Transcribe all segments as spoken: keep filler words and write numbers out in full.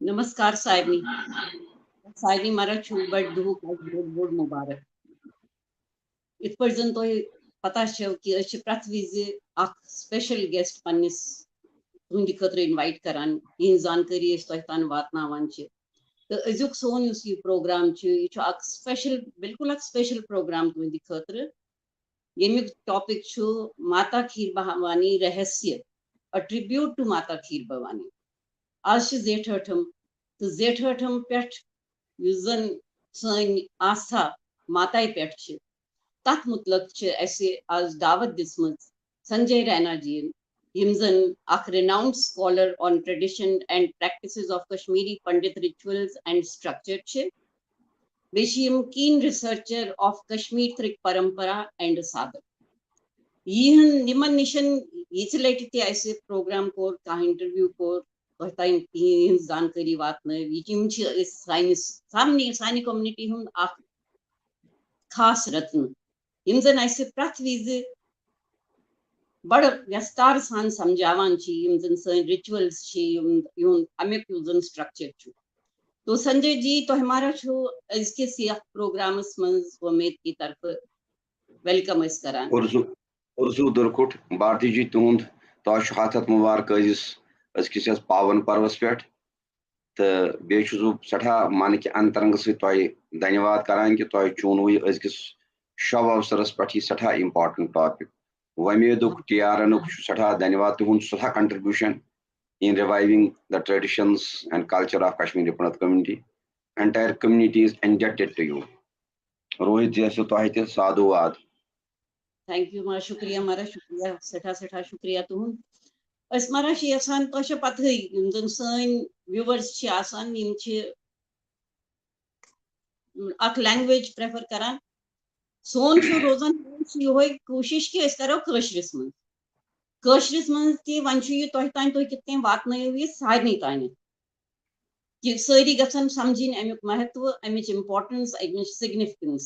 نمسکار سارنٕے۔ سارنٕے مَرا چھُ بَڑِ دُہُک اَکھ بوٚڑ بوٚڑ مُبارک۔ یِتھ پٲٹھۍ زَن تۄہہِ پَتہ چھَو کہِ أسۍ چھِ پرٛٮ۪تھ وِزِ اَکھ special guest پنٛنِس، تُہٕنٛدِ خٲطرٕ invite کَران، یِہٕنٛز زانکٲری أسۍ تۄہہِ تام واتناوان چھِ۔ تہٕ أزیُک سون یُس یہِ program چھُ، یہِ چھُ اَکھ special، بِلکُل اَکھ special program تُہٕنٛدِ خٲطرٕ، ییٚمیُک topic چھُ ماتا Kheer Bhawani Rahasya, a tribute to ماتا کھیٖر بھوانی۔ آز چھِ زیٹھ ٲٹھم، تہٕ زیٹھ ٲٹھم پٮ۪ٹھ یُس زَن سٲنۍ آستھا ماتایہِ پٮ۪ٹھ چھِ، تَتھ مُتلق چھِ اَسہِ آز دعوت دِژمٕژ سنجے رینا جی ین، یِم زَن اَکھ renowned scholar on tradition and practices of Kashmiri Pandit rituals and structure چھِ۔ بیٚیہِ چھِ یِم keen researcher of Kashmir ترک پرمپرا and سادت۔ یِہن-، یِمن نِشن یِژِ لٹہِ تہِ اَسہِ program کوٚر، کانٛہہ interview کوٚر، تۄہہِ تام تِہنٛز زانکٲری واتنٲو۔ یہِ، یِم چھِ أسۍ سانہِ، سارنٕے، سانہِ community ہُنٛد اَکھ خاص رتنہٕ، یِم زَن اَسہِ پرٛٮ۪تھ وِزِ بڑٕ ویستار سان سمجھاوان چھِ، یِم زَن سٲنۍ rituals چھِ، یِم، یِہُنٛد اَمیُک یُس زَن structure چھُ۔ تو سنجے جی، تۄہہِ مارا چھُو أزکِس یَتھ programس منٛز وۄمید کی طرفہٕ welcome أسۍ کران۔ اُرزو، اُرزو دُرکُٹ، بھارتی جی تُہُنٛد، تۄہہِ چھُ ہَتھ ہَتھ مُبارک أزِس، أزکِس یَتھ پاون پروَس پٮ۪ٹھ۔ تہٕ بیٚیہِ چھُس بہٕ سٮ۪ٹھاہ منہٕ کہِ انترنگہٕ سۭتۍ تۄہہِ دھنیواد کران کہِ تۄہہِ چُنوٕ یہِ أزکِس شب اوسرس پٮ۪ٹھ یہِ سٮ۪ٹھاہ important topic۔ وۄمیدُک، ٹی آر اینُک چھُ سٮ۪ٹھاہ دھنیواد، تُہُنٛد سٮ۪ٹھاہ contribution in reviving the traditions and culture of Kashmiri Pandit community. Entire community is indebted to you. Rohit جی، اَسہِ تۄہہِ تہِ سادھوٗ واد۔ Thank you، مارا شُکریہ، مارا شُکریہ، سٮ۪ٹھاہ سٮ۪ٹھاہ شُکریہ تُہُنٛد۔ أسۍ مارا چھِ یَژھان، تۄہہِ چھےٚ پَتہٕے، یِم زَن سٲنۍ viewers چھِ آسان، یِم چھِ اَکھ language prefer کران۔ سون چھُ روزان، سون چھُ یِہوٚے کوٗشِش کہِ أسۍ کَرو کٲشرِس منٛز، کٲشرِس منٛز کہِ وۄنۍ چھُ یہِ تۄہہِ تام، تُہۍ کِتھ کٔنۍ واتنٲیِو یہِ سارنٕے تام، کہِ سٲری گژھن سمجھِنۍ اَمیُک مہتو، اَمِچ importance، اَمِچ significance۔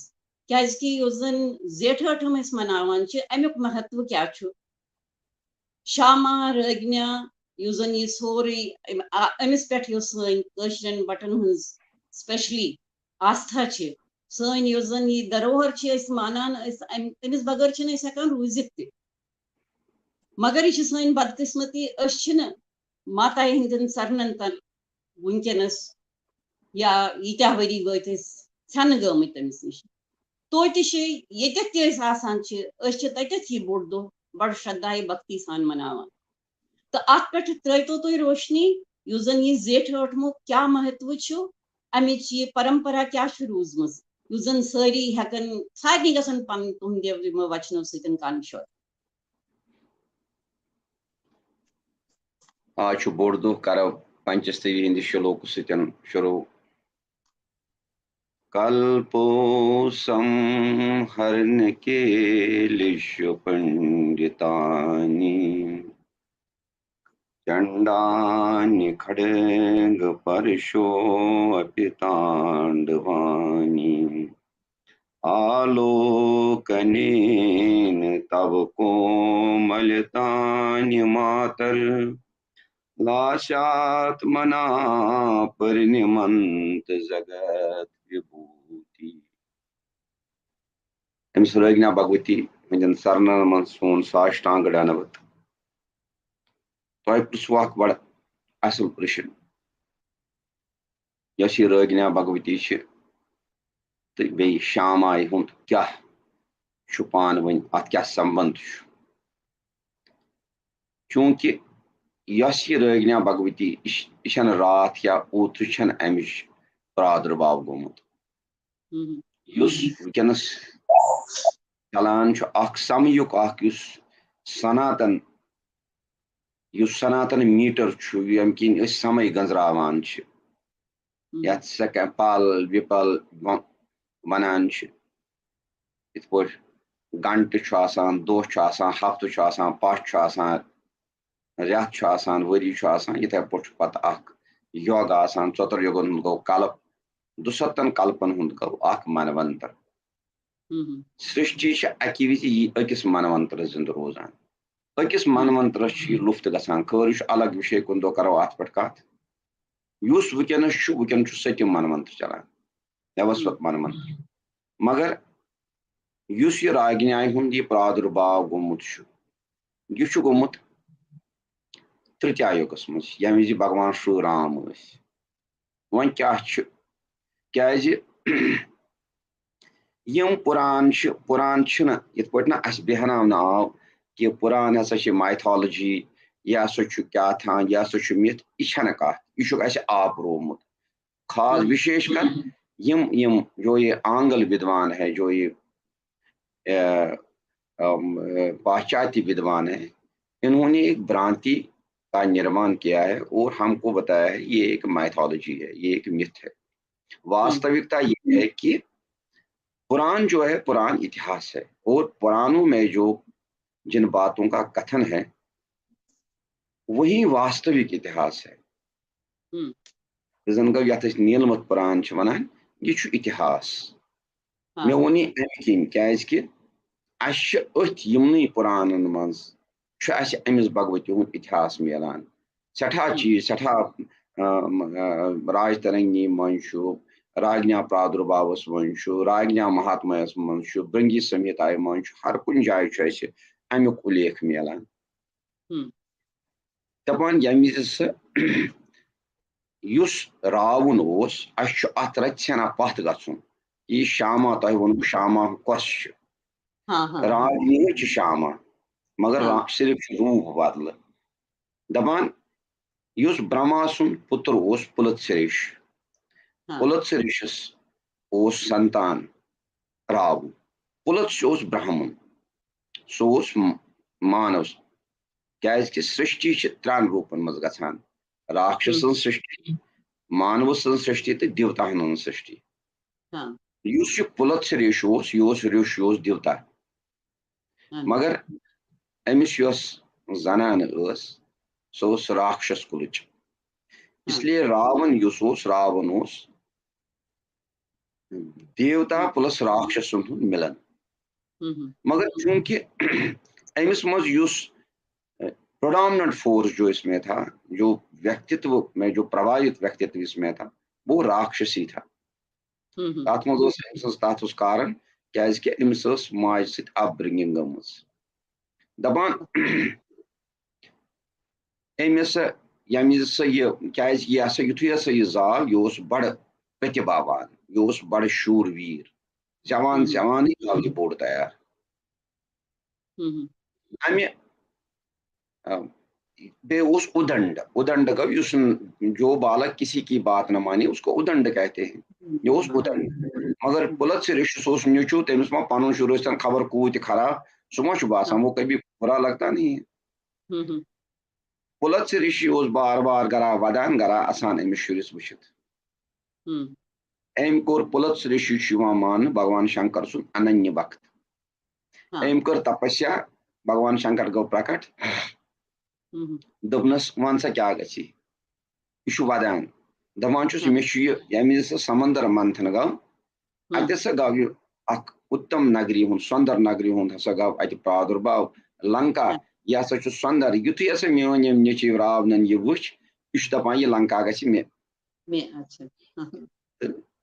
کیازِ کہِ یُس زَن زیٹھ ٲٹھم أسۍ مناوان چھِ، اَمیُک مہتو کیٛاہ چھُ؟ شامہ رٲگنہ، یُس زَن یہِ سورُے أمۍ، آ، أمِس پٮ۪ٹھ یۄس سٲنۍ کٲشرٮ۪ن بَٹَن ہٕنٛز specially آستھا چھِ، سٲنۍ یۄس زَن یہِ دروہر چھِ أسۍ مانان، أسۍ اَمہِ، أمِس بغٲر چھِنہٕ أسۍ ہٮ۪کان روٗزِتھ تہِ۔ مگر یہِ چھِ سٲنۍ بدقسمتی، أسۍ چھِنہٕ ماتایہِ ہٕنٛدٮ۪ن چرنن تل وٕنکیٚنس یا ییٖتیٛاہ ؤری وٲتۍ أسۍ ژھٮ۪نہٕ گٲمٕتۍ تٔمِس نِش۔ توتہِ چھِ ییٚتٮ۪تھ تہِ أسۍ آسان چھِ، أسۍ چھِ تَتٮ۪تھ یہِ بوٚڑ دۄہ بڑٕ شرٛدھایہِ بھکتی سان مناوان۔ تہٕ اَتھ پٮ۪ٹھ ترٛٲوتو تُہۍ روشنی، یُس زَن یہِ زیٹھ ٲٹھمُک کیٛاہ مہتوٕ چھُ، اَمِچ یہِ پرمپرا کیٛاہ چھِ روٗزمٕژ، یُس زَن سٲری ہٮ۪کن، سارنٕے گژھن پَنٕنۍ تُہٕنٛدِ یِمو وچنو سۭتۍ کَن شۄد۔ آز چھُ بوٚڑ دۄہ، کرو پنچستوی ہٕنٛدِ شلوکہٕ سۭتۍ شروع۔ کلپو سمہرن کیلشو پنڈتانی، چنڈانی کھڑگ پرشو اپی تانڈوانی۔ آلوکنین تب کوملتانی ماتر، لاسیاتمنا پرنمنت جگت وبھوتی۔ أمِس رٲگنہ بھگؤتی ہٕنٛدٮ۪ن چرنن منٛز سون ساشٹانگ ڈنڈوت۔ تۄہہِ پرٛژھوٕ اکھ بڑٕ اصل پرٛژھُن۔ یۄس یہِ رٲگنہ بھگؤتی چھِ تہٕ بیٚیہِ شامایہِ ہُنٛد کیٛاہ چھُ پانہٕ ؤنۍ، اَتھ کیٛاہ سمبنٛد چھُ؟ چوٗنٛکہِ یۄس یہِ رٲگنہ بھگؤتی، یہِ چھِ-، یہِ چھَنہٕ راتھ یا اوترٕ چھَنہٕ اَمِچ پرٛادُرباو گوٚمُت۔ ہم۔ یُس وٕنکیٚنَس چلان چھُ، اَکھ سمَیُک اَکھ یُس سناتن، یُس سناتن میٖٹر چھُ، ییٚمہِ کِنۍ أسۍ سمے گٔنٛزراوان چھِ، ہم۔ یَتھ سیٚکَنٛڈ، پل وِپل و-، وَنان چھِ۔ یِتھ پٲٹھۍ گھنٹہٕ چھُ آسان، دۄہ چھُ آسان، ہفتہٕ چھُ آسان، پَش چھُ آسان، رٮ۪تھ چھُ آسان، ؤری چھُ آسان، یِتھَے پٲٹھۍ چھُ پَتہٕ اَکھ یوگ آسان۔ ژۄتَر یوگَن ہُنٛد گوٚو کلپ، دُسَتَن کلپَن ہُنٛد گوٚو اَکھ منوَنتر۔ ہم۔ سرٛشٹی چھِ اَکہِ وِزِ یہِ أکِس منوَنترَس زِنٛدٕ روزان۔ أکِس منوَنترَس چھُ یہِ لُپت گژھان۔ خٲر، یہِ چھُ الگ وِشے، کُنہِ دۄہ کَرو اَتھ پٮ۪ٹھ کَتھ۔ یُس وٕنکیٚنَس چھُ، وٕنکیٚن چھُ سٔتِم منوَنتھ چلان، ویوسوت منوَنتھ۔ مگر یُس یہِ راگنیایہِ ہُنٛد یہِ پرادُرباو گوٚمُت چھُ، یہِ چھُ گوٚمُت ترتیا یُگس منٛز، ییٚمہِ وِزِ بھگوان شری رام ٲسۍ۔ وۄنۍ کیٛاہ چھُ؟ کیٛازِ یِم پُران چھِ، پُران چھِنہٕ یِتھ پٲٹھۍ نہٕ اَسہِ بیٚہناونہٕ آو کہِ پُران ہسا چھِ mythology، یہِ ہسا چھُ کیٛاہ تھام، یہِ ہسا چھُ myth، یہِ چھَنہٕ کَتھ، یہِ چھُکھ اَسہِ آپرومُت۔ خاص وِشیش کر یِم، یِم جو یہِ آنگل وِدوان ہے، جو یہِ، اے، ام، اے، پاچاتی وِدوان ہے، انہوں نے ایک برانتی کا نرمان کیا ہے اور ہم کو بتایا ہے یہ ایک mythology ہے، یہ ایک myth ہے۔ واستविकता ये है कि पुराण जो है, पुराण इतिहास है और पुराणों में जो जिन बातों का कथन है, वही वास्तविक इतिहास है। ہم۔ زن گوٚو یتھ أسۍ نیٖلمت پُران چھِ ونان، یہِ چھُ اتحاس۔ ہاں۔ مےٚ ووٚن یہِ امہِ کِنۍ، کیازِ کہِ اَسہِ چھِ أتھۍ یِمنٕے پُرانن منٛز چھُ اَسہِ أمِس بھگوتی ہُنٛد اتحاس میلان۔ سٮ۪ٹھاہ ہم۔ چیٖز، سٮ۪ٹھاہ، آ، م-، آ، راج ترنگی منٛز چھُ، راگنیا پرادُرباوس منٛز چھُ، راگنیا مہاتمایس منٛز چھُ، برنگی سمہتایہِ منٛز چھُ، ہر کُنہِ جایہِ چھُ اَسہِ امیُک اُلیکھ میلان۔ ہم۔ دپان ییٚمہِ وِزِ سُہ یُس راوُن اوس، اَسہِ چھُ اَتھ رژھِ ہنا پتھ گژھُن۔ یہِ شاما، تۄہہِ ووٚنوٕ شاما کۄس چھِ؟ ہاں، ہاں۔ راونی چھِ شاما، مگر ہاں۔ را-، صرف چھُ روٗپ بدلہٕ۔ دپان یُس برہما سُنٛد پُتر اوس پُلت سریش، ہاں۔ پُلت سریشس اوس سنتان راوُن۔ پُلت سُہ اوس برہمُن، سُہ اوس م-، مانو، کیازِ کہِ سرشٹی چھِ ترٛٮ۪ن روٗپن منٛز گژھان، راکشسن سرشٹی، مانو سٕنٛز سرشٹی تہٕ دیوتاہن ہٕنٛز سرشٹی۔ ہاں۔ یُس یہِ پُلت سریش اوس، یہِ اوس ریوٚش، یہِ اوس دیوتا۔ ہاں۔ مگر أمِس یۄس زنان ٲس، سۄ اوس راکشس کُلٕچ۔ اس لیے راون یُس اوس، راون اوس دیوتا پلس راکشسن ہُنٛد مِلن۔ ہم، ہم۔ مگر چونکہ أمِس منٛز یُس، اے، predominant force جو اس میں تھا، جو ویکتتو میں جو پرواہت ویکتتو اس میں تھا، وہ راکشسی تھا۔ ہم، ہم۔ تتھ منٛز اوس أمۍ سٕنٛز، تتھ اوس کارن، کیازِ کہِ أمِس ٲس ماجہِ سۭتۍ upbringing گٔمٕژ۔ دپان، أمۍ ہسا، ییٚمہِ وِزِ سا یہِ، کیازِ یہِ ہسا، یُتھُے ہسا یہِ زاو، یہِ اوس بڑٕ پرتیبھاوان، یہِ اوس بڑٕ شوٗر ویٖر، زوان، ہم۔ زوانٕے آو یہِ بوٚڑ تیار۔ ہم، ہم۔ امہِ، آ، بیٚیہِ اوس اُدنڈ۔ اُدنڈ گوٚو یُس ن-، جو بالک کسی کی بات نہ مانے، اس کو اُدنڈ کہتے ہیں۔ یہِ اوس اُدنڈ۔ مگر پُلت سریشس اوس نیٚچو، تٔمِس ما پنُن شُر ٲسۍ تن خبر کوٗت تہِ خراب، سُہ ما چھُ باسان، وہ کبھی برا لگتا نہیں ہے۔ ہم، ہم۔ پُلت سریشی اوس بار بار گرا ودان، گرا اسان أمِس شُرِس وٕچھِتھ۔ ہم۔ أمۍ کوٚر، پُلت سریشی چھُ یِوان ماننہٕ بھگوان شنکر سُنٛد اننیہ بھکت۔ ہاں۔ أمۍ کٔر تپسیا، بھگوان شنکر گوٚو پرکٹ۔ ہم، ہم۔ دوٚپنس، "وَن سا کیٛاہ گژھِ؟" یہِ چھُ ودان۔ دپان چھُس، ہم۔ مےٚ چھُ یہِ، ییٚمہِ وِزِ سُہ سمندر منتھن گوٚو، ہم۔ اتہِ ہسا گوٚو یہِ اکھ اُتم نگری ہُنٛد، سُندر نگری ہُنٛد ہسا گوٚو اتہِ پرادُرباو۔ لنکا، ہم۔ یہِ ہسا چھُ سُندر۔ یُتھُے ہسا میٲنۍ ییٚمۍ نیٚچوۍ راونن یہِ وٕچھ، یہِ چھُ دپان، یہِ لنکا گژھِ مےٚ۔ مےٚ، اچھا۔ ہم، ہم۔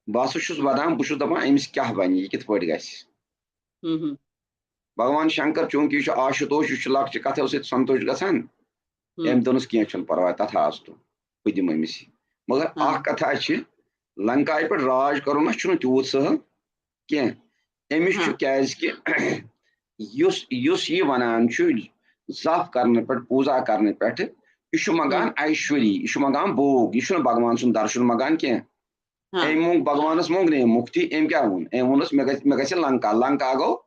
بہٕ ہسا چھُس ودان، بہٕ چھُس دپان، أمِس کیٛاہ بنہِ، یہِ کِتھ پٲٹھۍ گژھِ؟ ہم، ہم۔ بھگوان شنکر، چونکہ یہِ چھُ آشوتوش، یہِ چھُ لۄکچہِ کتھو سۭتۍ سنتوش گژھان، ہم۔ أمۍ دوٚپنس، "کینٛہہ چھُنہٕ پرواے، تتھا آس تہٕ بہٕ دِمہٕ أمِس یہِ۔" مگر ہاں۔ اکھ کتھا چھِ، لنکایہِ پٮ۪ٹھ راج کرُن نہ چھُنہٕ تیوٗت سہل کینٛہہ۔ أمِس چھُ، ہاں۔ کیازِ کہِ یُس، یُس یہِ ونان چھُ، زپ کرنہٕ پٮ۪ٹھ، پوٗزا کرنہٕ پٮ۪ٹھٕ، یہِ چھُ منٛگان ہم۔ ایشوری، یہِ چھُ منٛگان بھوگ، یہِ چھُنہٕ بھگوان سُنٛد درشن منٛگان کینٛہہ۔ ہاں۔ أمۍ مونٛگ بھگوانس مونٛگ نہٕ أمۍ مُکتی، أمۍ کیٛاہ ووٚن؟ أمۍ ووٚنُس، "مےٚ گژھِ، مےٚ گژھِ لنکا۔" لنکا گوٚو،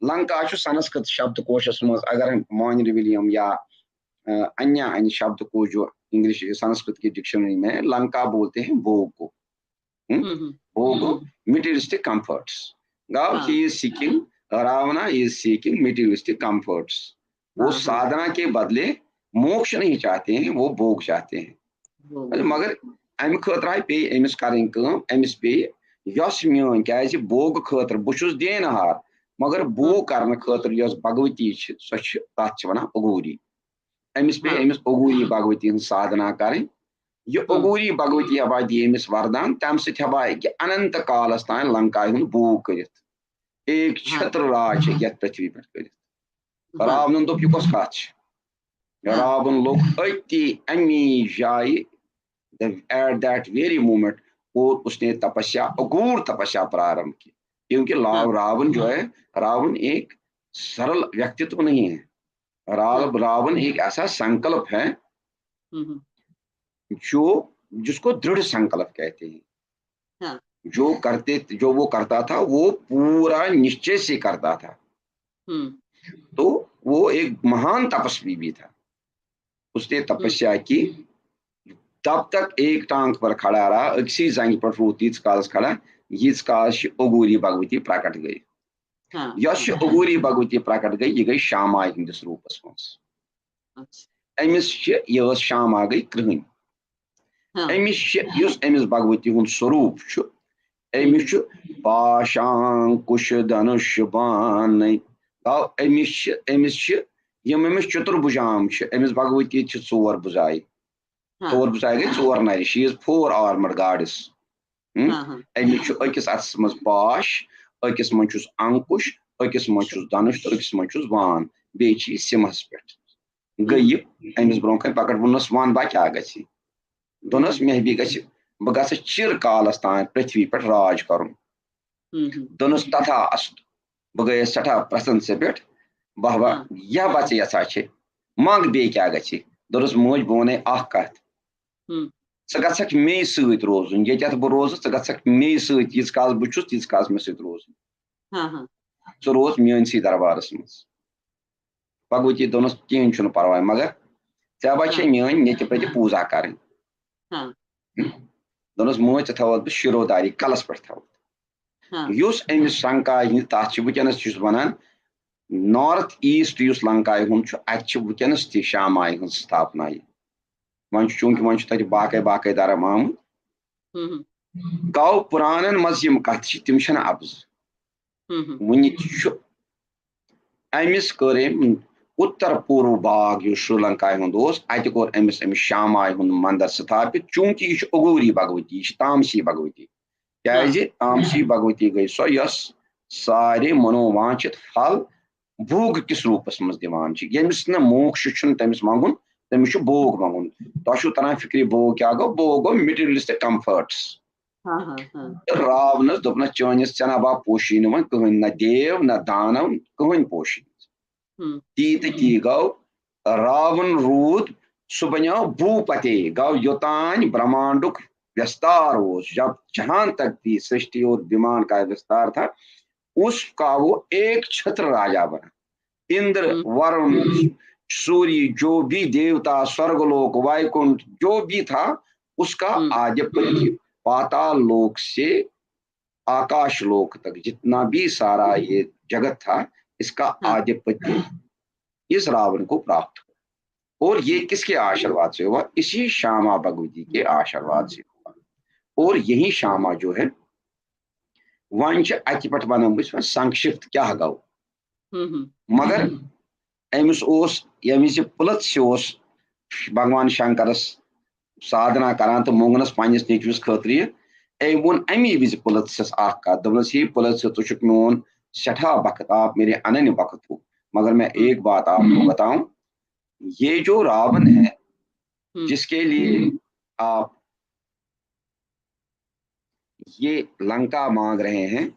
لنکا چھُ سنسکرت شبد کوشس منٛز، اگر مانیَر ولیم یا، آ، انیا انہِ شبد کوش جو انگلش سنسکرت کی ڈکشنری میں لنکا بولتے ہیں بھوگ کو۔ ہم؟ ہم، ہم۔ بھوگ کو ہم۔ materialistic comforts۔ گوٚو، ہاں۔ he is seeking, راونا is seeking materialistic comforts۔ وہ ہاں، ہاں۔ سادھنا کے بدلے موکش نہیں چاہتے ہیں، وہ بھوگ چاہتے ہیں۔ بھوگ۔ مگر امہِ خٲطرٕ آیہِ پیٚیہِ أمِس کرٕنۍ کٲم، أمِس پیٚیہِ یۄس میٲنۍ، کیازِ بھوگ خٲطرٕ بہٕ چھُس دینہار، مگر بھوگ کرنہٕ خٲطرٕ یۄس بھگوتی چھِ، سۄ چھِ، تتھ چھِ ونان اگوری۔ أمِس پیٚیہِ ہاں۔ أمِس اگوری بھگوتی ہٕنٛز سادھنا کرٕنۍ، یہِ عبوری بھگوتی ہبا دِیہِ أمِس وردان، تَمہِ سۭتۍ ہبا ہیٚکہِ اننت کالس تام لنکایہِ ہُنٛد بوگ کٔرِتھ۔ ایک چھتر راج ہیٚکہِ یتھ پرتھوی پٮ۪ٹھ کٔرِتھ۔ راونن دوٚپ، یہِ کۄس کتھ چھِ؟ راون لوٚگ أتی امی جایہِ، the- at that very moment، اور اس نے تپسیا، اگور تپسیا پرارمبھ کی۔ کیونکہ لا- راون جو ہے، راون ایک سرل ویکتتو نہیں ہے۔ را- راون ایک ایسا سنکلپ ہے، جو جس کو دڑھ سنکلپ کہتے ہیں۔ جو کرتے جو وہ کرتا تھا، وہ پورا نشچے سے کرتا تھا۔ تو وہ ایک مہان تپسوی بھی تھا۔ اس نے تپسیا کی، تب تک ایک ٹانگ پر کھڑا رہا، اکسی زنگ پر روت ییٖتِس کالس کھڑا، ییٖتِس کالس چھِ عبوری بھگوتی پرکٹ گٔے۔ یۄس یہِ عبوری بھگوتی پرکٹ گٔے، یہِ گٔے شامایہِ ہٕنٛدِس روٗپس منٛز۔ أمِس چھِ، یہِ ٲس شاما گٔے کرٛہٕنۍ۔ أمِس چھِ، یُس أمِس بھگوتی ہُنٛد سوروٗپ چھُ، أمِس چھُ پاشانکُش دھنُش بان۔ گوٚو أمِس چھِ، أمِس چھِ، یِم أمِس چتُربُجام چھِ، أمِس بھگوتی چھِ ژور بُزایہِ۔ ژور بُزایہِ گٔے ژور نرِ، she is four armed goddess۔ ہم؟ أمِس چھُ أکِس اَتھَس منٛز پاش، أکِس منٛز چھُس انکُش، أکِس منٛز چھُس دھنُش تہٕ أکِس منٛز چھُس بان۔ بیٚیہِ چھِ یہِ سِمہَس پٮ۪ٹھ۔ گٔے یہِ أمِس برونٛہہ کَنہِ پکٹ، ووٚننَس، "وَن بہٕ کیٛاہ گژھِ؟" دوٚپنَس، "مےٚ بی گژھِ، بہٕ گژھٕ چِر کالَس تام پرٛتھوی پٮ۪ٹھ راج کَرُن۔" دوٚپنَس، "تتھا است۔" بہٕ گٔیَس سٮ۪ٹھاہ پرٛسن ژےٚ پٮ۪ٹھ، بہہ بہہ، یَہ بہٕ ژےٚ یَژھان چھِ، منٛگ بیٚیہِ کیٛاہ گژھِ؟ دوٚپنَس، "موج، بہٕ وَنے اَکھ کَتھ۔ ژٕ گژھکھ مے سۭتۍ روزُن، ییٚتٮ۪تھ بہٕ روزٕ، ژٕ گژھکھ مے سۭتۍ، ییٖتِس کالَس بہٕ چھُس، تیٖتِس کالَس مےٚ سۭتۍ روزُن۔ ژٕ روز میٛٲنۍسٕے دربارَس منٛز۔" بھگوتی دوٚپنَس، "کِہیٖنۍ چھُنہٕ پَرواے، مگر ژےٚ بَچے میٛٲنۍ نیٚچِو پیٚتہِ پوٗزا کَرٕنۍ۔" دوٚپنَس، "موج، ژےٚ تھاوَتھ بہٕ شِروداری کَلَس پٮ۪ٹھ تھاوَتھ۔" یُس أمِس لنکایہِ ہِنٛدِ، تَتھ چھِ وٕنکیٚنَس، چھُس وَنان، نارتھ ایٖسٹ یُس لنکایہِ ہُنٛد چھُ، اَتہِ چھِ وٕنکیٚنَس تہِ شامایہِ ہٕنٛز ستھاپنایہِ۔ وۄنۍ چھُ، چوٗنٛکہِ وۄنۍ چھُ تَتہِ باقٕے باقٕے دھرم آمُت۔ گوٚو پُرانَن منٛز یِم کَتھٕ چھِ، تِم چھَنہٕ اَپزٕ۔ وٕنہِ تہِ چھُ۔ أمِس کٔر أمۍ اُتر پوٗرو باغ یُس شری لنکایہِ ہُنٛد اوس، اَتہِ کوٚر أمِس أمِس شامایہِ ہُنٛد مندر ستھاپت، چوٗنٛکہِ یہِ چھُ اگوری بھگوتی، یہِ چھِ تامسی بھگوتی۔ کیٛازِ؟ تامسی بھگوتی گٔے سۄ، یۄس سارے منووانچھت پھل بھوگ کِس روٗپس منٛز دِوان چھِ۔ ییٚمِس نہٕ موکش چھُنہٕ، تٔمِس منٛگُن، تٔمِس چھُ بھوگ منٛگُن۔ تۄہہِ چھُو تران فِکرِ، بھوگ کیٛاہ گوٚو؟ بھوگ گوٚو materialistic comforts۔ تہٕ راونس دوٚپنس، "چٲنِس ژےٚ نہ با پوشی نہٕ وۄنۍ کٕہٕنۍ، نہ دیو، نہ دانو، کٕہٕنۍ پوشی نہٕ۔" تی تہٕ تی گوٚو، راوُن روٗد، سُہ بنیو بھوٗپتے، گوٚو یوٚتانۍ برہمانڈُک وستار اوس، جب جہاں تک بھی سرشٹی اور ब्रह्मांड का विस्तार था, उसका वो एक छत्र राजा बना। इंद्र, वरुण, सूर्य, जो भी देवता, स्वर्गलोक, वैकुंठ, जो भी था, उसका आधिपत्य पाताल लोक से आकाश लोक तक जितना भी सारा ये जगत था, इसका आधिपत्य इस रावण को प्राप्त हुआ। और ये किसके आशीर्वाद से हुआ? इसी श्यामा भगवती के आशीर्वाद से हुआ। और यही श्यामा जो है, वंश अति पठ बनम संक्षिप्त क्या गौ। مگر أمِس اوس، ییٚمہِ وِزِ پُلتسہِ اوس بھگوان شنکرس سادھنا کران تہٕ مونٛگنس پننِس نیٚچوِس خٲطرٕ یہِ، أمۍ ووٚن امی وِزِ پُلتسس اکھ کتھ، دوٚپنس، "ہے پُلتس، ژٕ چھُکھ میون سٮ۪ٹھاہ بخت، آپ میرے اننیہ بخت ہو، مگر میں ایک بات آپ کو بتاؤں، یہ جو راون ہے، جس کے لیے آپ یہ لنکا مانگ رہے ہیں،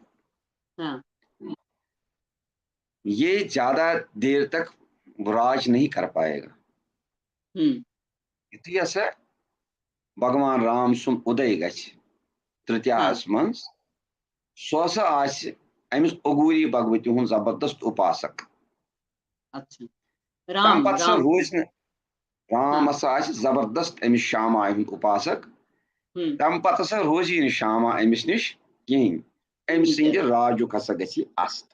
یہ زیادہ دیر تک راج نہیں کر پائے گا۔" یُتھُے ہسا بھگوان رام سُنٛد اُدے گژھِ ترٛتیاہس منٛز، سُہ ہسا آسہِ أمِس اگوری بھگوتی ہُنٛد زبردست اُپاسک۔ تَمہِ پتہٕ ہسا روزِ نہٕ، رام ہسا آسہِ زبردست أمِس شامایہِ ہُنٛد اُپاسک۔ تَمہِ پتہٕ ہسا روزی نہٕ شاما أمِس نِش کِہیٖنۍ۔ أمۍ سٕنٛدِ راجُک ہسا گژھِ اَست۔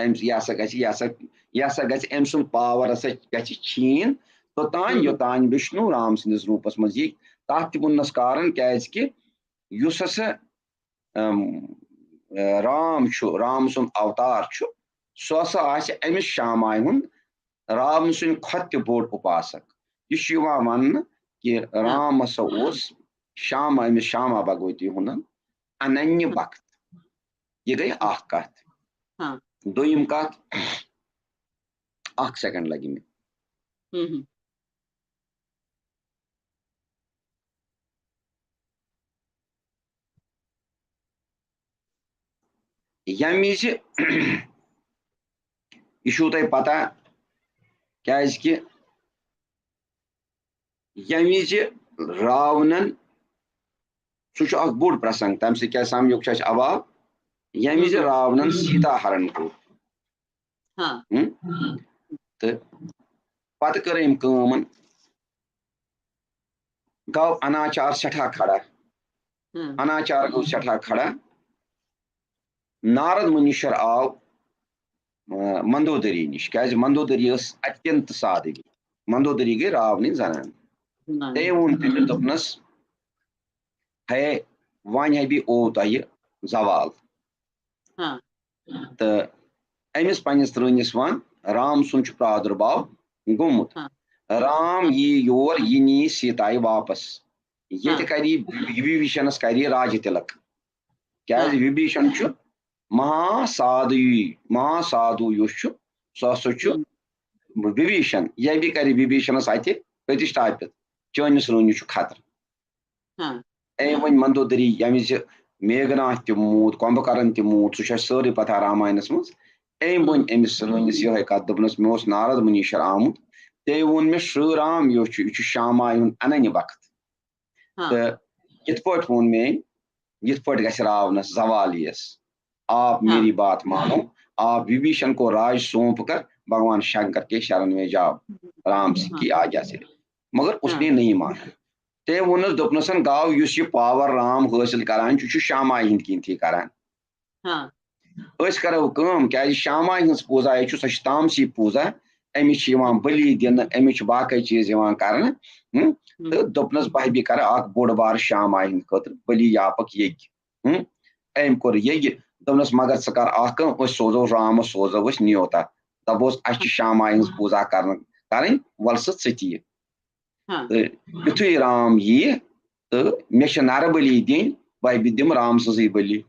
أمِس، یہِ ہسا گژھِ، یہِ ہسا، یہِ ہسا گژھِ، أمۍ سُنٛد power ہسا گژھِ چھیٖن توٚتام، یوٚتام وشنو رام سٕنٛدِس روٗپس منٛز یی۔ تَتھ تہِ ووٚننَس کارن، کیازِ کہِ یُس ہسا، اَم، رام چھُ، رام سُنٛد اوتار چھُ، سُہ ہسا آسہِ أمِس شامایہِ ہُنٛد راونہٕ سٕنٛدِ کھۄتہٕ تہِ بوٚڑ اُپاسک۔ یہِ چھُ یِوان وننہٕ کہِ رام ہسا اوس شاما، أمِس شاما بھگوتی ہُنٛد اننیہ بھکت۔ یہِ گٔے اکھ کتھ۔ ہاں۔ دوٚیِم کتھ، اکھ سیکنڈ لگہِ مےٚ۔ ہم، ہم۔ ییٚمہِ وِزِ، یہِ چھُو تۄہہِ پتہ، کیازِ کہِ ییٚمہِ وِزِ راونن، سُہ چھُ اکھ بوٚڑ پرسنگ، تَمہِ سۭتۍ کیازِ سمجھُک چھُ اَسہِ عواب، ییٚمہِ وِزِ ہم۔ راونن سیتا ہرن کوٚر۔ ہاں۔ ہم؟ تہٕ پتہٕ کٔر أمۍ کٲم، گوٚو اناچار سٮ۪ٹھاہ کھڑا۔ ہم۔ اناچار گوٚو سٮ۪ٹھاہ کھڑا۔ نارد منیشور آو، آ، مندودری نِش، کیازِ مندودری ٲس اتینت سادگی۔ مندودری گٔے راونٕنۍ زنان۔ ہم۔ تٔمۍ ووٚن تٔمِس، دوٚپنس، ہے، وۄنۍ ہے بیٚیہِ اوو تۄہہِ زوال۔ ہاں۔ تہٕ أمِس پننِس رٲنِس وَن، رام سُنٛد چھُ پرٛادُرباو گوٚمُت۔ ہاں۔ رام یی یور، یہِ نی سیتایہِ واپس۔ ییٚتہِ ہاں۔ کَرِ یہِ وِبھیٖشنَس کَرِ یہِ راجہِ تِلک۔ کیٛازِ ہاں۔ وِبھیٖشن چھُ مہا سادھوی، مہا سادھو یُس چھُ، سُہ ہسا چھُ ہم۔ وِبھیٖشن۔ یہِ بیٚیہِ کَرِ وِبھیٖشنَس اَتہِ پرتِشتھاپِت، چٲنِس رٲنِس چھُ خطرٕ۔ ہاں۔ أمۍ ؤنۍ مندودری، ییٚمہِ وِزِ میگھناتھ تہِ موٗد، کُمبھکرن تہِ موٗد، سُہ چھُ اَسہِ سٲرٕے پَتہ راماینَس منٛز۔ أمۍ ؤنۍ ہم۔ أمِس رٲنِس یِہوٚے کَتھ، دوٚپنَس، مےٚ اوس نارد مُنیٖشر آمُت، تٔمۍ ووٚن مےٚ، شرٛی رام یُس چھُ، یہِ چھُ شامایہِ ہُنٛد اننیہ بھکت۔ ہاں۔ تہٕ یِتھ پٲٹھۍ ووٚن مےٚ أمۍ، یِتھ پٲٹھۍ گژھِ راونَس زوال یِیَس۔ آپ ہاں۔ میری بات مانو، آپ وِبھیٖشن کو راج سونپ کر بھگوان شنکر کے شرن میں جاؤ، رام سی کی آجا سے۔ مگر اس ہاں۔ نے نہیں مانا۔ تٔمۍ ووٚنُس، دوٚپنَسَن، گاو یُس یہِ پاور رام حٲصِل کران چھُ، چھُ شامایہِ ہِنٛدۍ کِنۍ تھی کران۔ ہاں۔ أسۍ کرو کٲم، کیازِ شامایہِ ہٕنٛز پوٗزا یہِ چھُ، سۄ چھِ تامسی پوٗزا، أمِس چھِ یِوان بٔلی دِنہٕ، أمِس چھِ باقٕے چیٖز یِوان کرنہٕ۔ ہُم؟ ہم۔ تہٕ دوٚپنَس، بہٕ ہا بیٚیہِ کرٕ اکھ بوٚڑ بارٕ شامایہِ ہِنٛدِ خٲطرٕ بٔلی یاپک ییٚتہِ۔ ہُم؟ أمۍ کوٚر ییٚتہِ، دوٚپنَس، مگر ژٕ کر اکھ کٲم، أسۍ سوزو رامَس، سوزو أسۍ نیوتا، دَپوس، اَسہِ چھِ شامایہِ ہٕنٛز پوٗزا کرنہٕ، کرٕنۍ، وَل سا ژٕ تہِ یہِ۔ ہاں۔ تہٕ یُتھُے رام یِیہِ تہٕ مےٚ چھِ نَرٕ بٔلی دِنۍ، بہٕ دِمہٕ رام سٕنٛزٕے بٔلی۔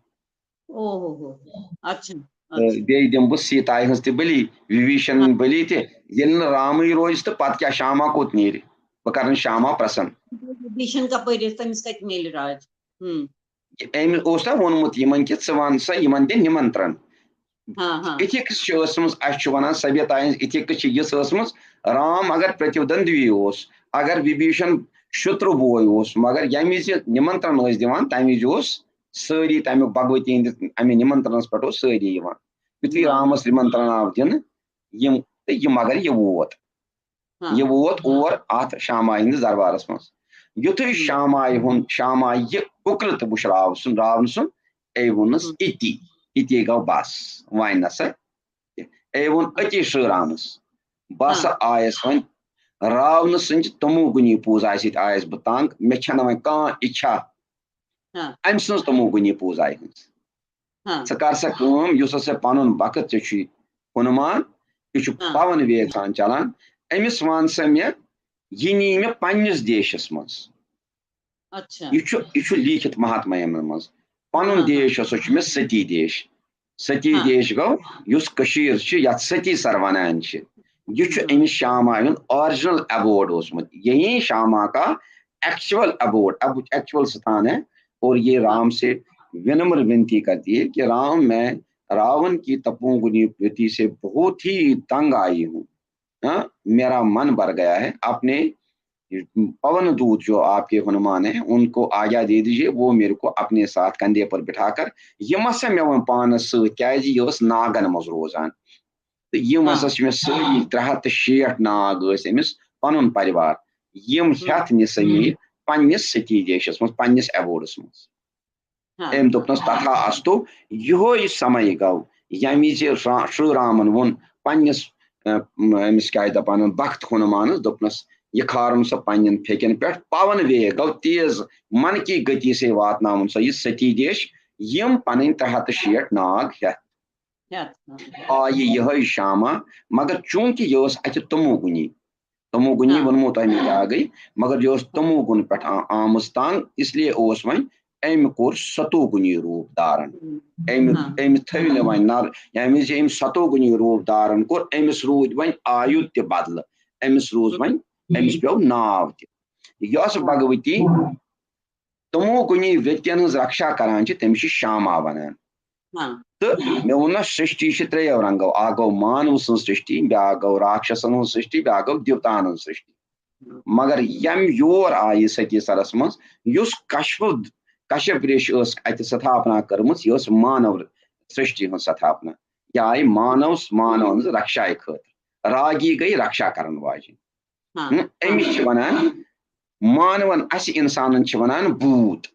او ہو ہو۔ اچھا، تہٕ اچھا۔ بیٚیہِ دِمہٕ بہٕ سیتایہِ ہٕنٛز تہِ بٔلی۔ وِبھیٖشن ہاں۔ بٔلی تہِ، ییٚلہِ نہٕ رامٕے روزِ تہٕ پتہٕ کیٛاہ، شاما کوٚت نیرِ؟ بہٕ کرن شاما پرسن۔ وِبھیٖشن کپٲرۍ یِتھ، تٔمِس کتہِ میلہِ راج؟ ہم۔ أمۍ اوس نا ووٚنمُت یِمن کہِ ژٕ وَن سا یِمن دِ نِمنترن۔ ہاں، ہاں۔ Ethics چھِ ٲسمٕژ، اَسہِ چھُ وَنان سبھیتا ہٕنٛز ethics چھِ یِژھ ٲسمٕژ، رام اگر پرٛتیودنٛدوی اوس، اگر وِبھیٖشن شترو بوے اوس، مگر ییٚمہِ وِزِ نِمنترن ٲسۍ دِوان، تَمہِ وِزِ اوس سٲری تَمیُک بھگوتی ہٕنٛدِس اَمہِ نِمنترنس پٮ۪ٹھ اوس سٲری یِوان۔ یُتھُے ہاں۔ رامس نِمنترن آو دِنہٕ، یِم، تہٕ یہِ، مگر یہِ ووت۔ ہاں۔ یہِ ووت اور اَتھ شامایہِ ہٕنٛدِس دربارس منٛز۔ یُتھُے ہم۔ شامایہِ ہُنٛد، شامایہِ یہِ کُکرٕ تہٕ وُچھ راو سُنٛد، راونہٕ سُنٛد، أمۍ ووٚننَس، ہم۔ اِتی، اِتی گوٚو بس، وۄنۍ نہ سا۔ أمۍ ووٚن أتی شرٛی رامس، بہٕ ہسا ہاں۔ آیس وۄنۍ راونہٕ سٕنٛدِ تمو گُنی پوٗزایہِ سۭتۍ آیس بہٕ تنگ، مےٚ چھنہٕ وۄنۍ کانٛہہ اِچھا ہاں۔ أمۍ سٕنٛز تمو گُنی پوٗزایہِ ہٕنٛز۔ ہاں۔ ژٕ کر سا کٲم، یُس ہسا پنُن وقت ژےٚ چھُے ہنومان، یہِ چھُ ہاں۔ پون ویگ سان چلان، أمِس وَن سا مےٚ، یہِ نی مےٚ پننِس دیشس منٛز۔ اچھا۔ یہِ چھُ، یہِ چھُ لیٖکھِتھ مہاتما یِمن منٛز۔ پنُن ہاں، ہاں۔ دیش ہسا چھُ مےٚ ستی دیش۔ ستی ہاں۔ دیش گوٚو یُس کٔشیٖر چھِ، یَتھ ستی سر وَنان چھِ۔ یہِ چھُ ہاں۔ أمِس شاما ہُنٛد original abode اوسمُت۔ یہی شاما کا actual abode، اب actual ستھان ہے۔ اور یہ ہاں۔ رام سے विनम्र विनती करती है कि राम, मैं रावण की तपोगुनी वृत्ति से बहुत ही तंग आई हूँ। हाँ, मेरा मन भर गया है। अपने पवन दूत जो आपके हनुमान हैं, उनको आज्ञा दे दीजिए, वो मेरे को अपने साथ कंधे पर बिठाकर، یِم ہسا مےٚ وۄنۍ پانس سۭتۍ، کیازِ یہِ ٲس ناگن منٛز روزان۔ تہٕ یِم ہاں۔ ہسا چھِ مےٚ سٲری ترٛےٚ ہَتھ تہٕ شیٹھ ناگ ٲسۍ أمِس پنُن پریوار۔ یِم ہم۔ ہٮ۪تھ نِسا مےٚ یہِ پننِس ستی دیشس منٛز، پننِس abodeس منٛز۔ ہاں۔ أمۍ دوٚپنَس، "تتھا استو"، یِہوٚے سمے گوٚو، ییٚمہِ وِزِ را-، شرٛی رامن ووٚن پننِس، اَ، أمِس کیٛاہ چھِ دَپان، بخت ہنومانس، دوٚپنَس، "یہِ کھارُن سا پننٮ۪ن پھیٚکٮ۪ن پٮ۪ٹھ"، پون ویگ گوٚو تیز من کی گتی سے واتناوُن سا یہِ ستی دیش، یِم پنٕنۍ ترٛےٚ ہَتھ تہٕ شیٹھ ناگ ہٮ۪تھ۔ ہٮ۪تھ، ہاں۔ آیہِ یِہوٚے شامہ، مگر چوٗنٛکہِ یہِ ٲس اَتہِ تمو گُنی، تمو گُنی ہاں۔ ووٚنمو تۄہہِ مےٚ کیٛاہ گٔے، مگر یہِ اوس تمو گُن پٮ۪ٹھ آ-، آمٕژ تنگ، اس لیے اوس وۄنۍ أمۍ کوٚر ستو گُنی روٗپ دھارن۔ أمۍ، ہاں۔ أمۍ تھٲوۍ نہٕ وۄنۍ نر، ییٚمہِ وِزِ أمۍ ستو گُنی روٗپ دھارن کوٚر، أمِس روٗدۍ وۄنۍ آیُد تہِ بدلہٕ، أمِس روٗز وۄنۍ، أمِس پیوٚو ناو تہِ۔ یۄس بھگوتی تمو گُنی ویکتین ہٕنٛز رکشا کران چھِ، تٔمِس چھِ شاما ونان۔ ہاں۔ تہٕ مےٚ ووٚن نہ، سرشٹی چھِ ترٛیٚیو رنگو، اکھ گوٚو مانو سٕنٛز سرشٹی، بیٛاکھ گوٚو راکشسن ہٕنٛز سرشٹی، بیٛاکھ گوٚو دیوتاہن ہٕنٛز سرشٹی۔ مگر ییٚمہِ یور آیہِ ستی سرس منٛز، یُس کشف، کشف ریش ٲس اتہِ ستھاپنا کٔرمٕژ، یہِ ٲس مانو سرشٹی ہٕنٛز ستھاپنا۔ یہِ آیہِ مانو، مانو ہٕنٛز رکشایہِ خٲطرٕ۔ راگی گٔے رکشا کرن واجِنۍ۔ ہاں۔ ہم، أمِس چھِ ونان، مانون، اسہِ انسانن چھِ ونان بھوٗت۔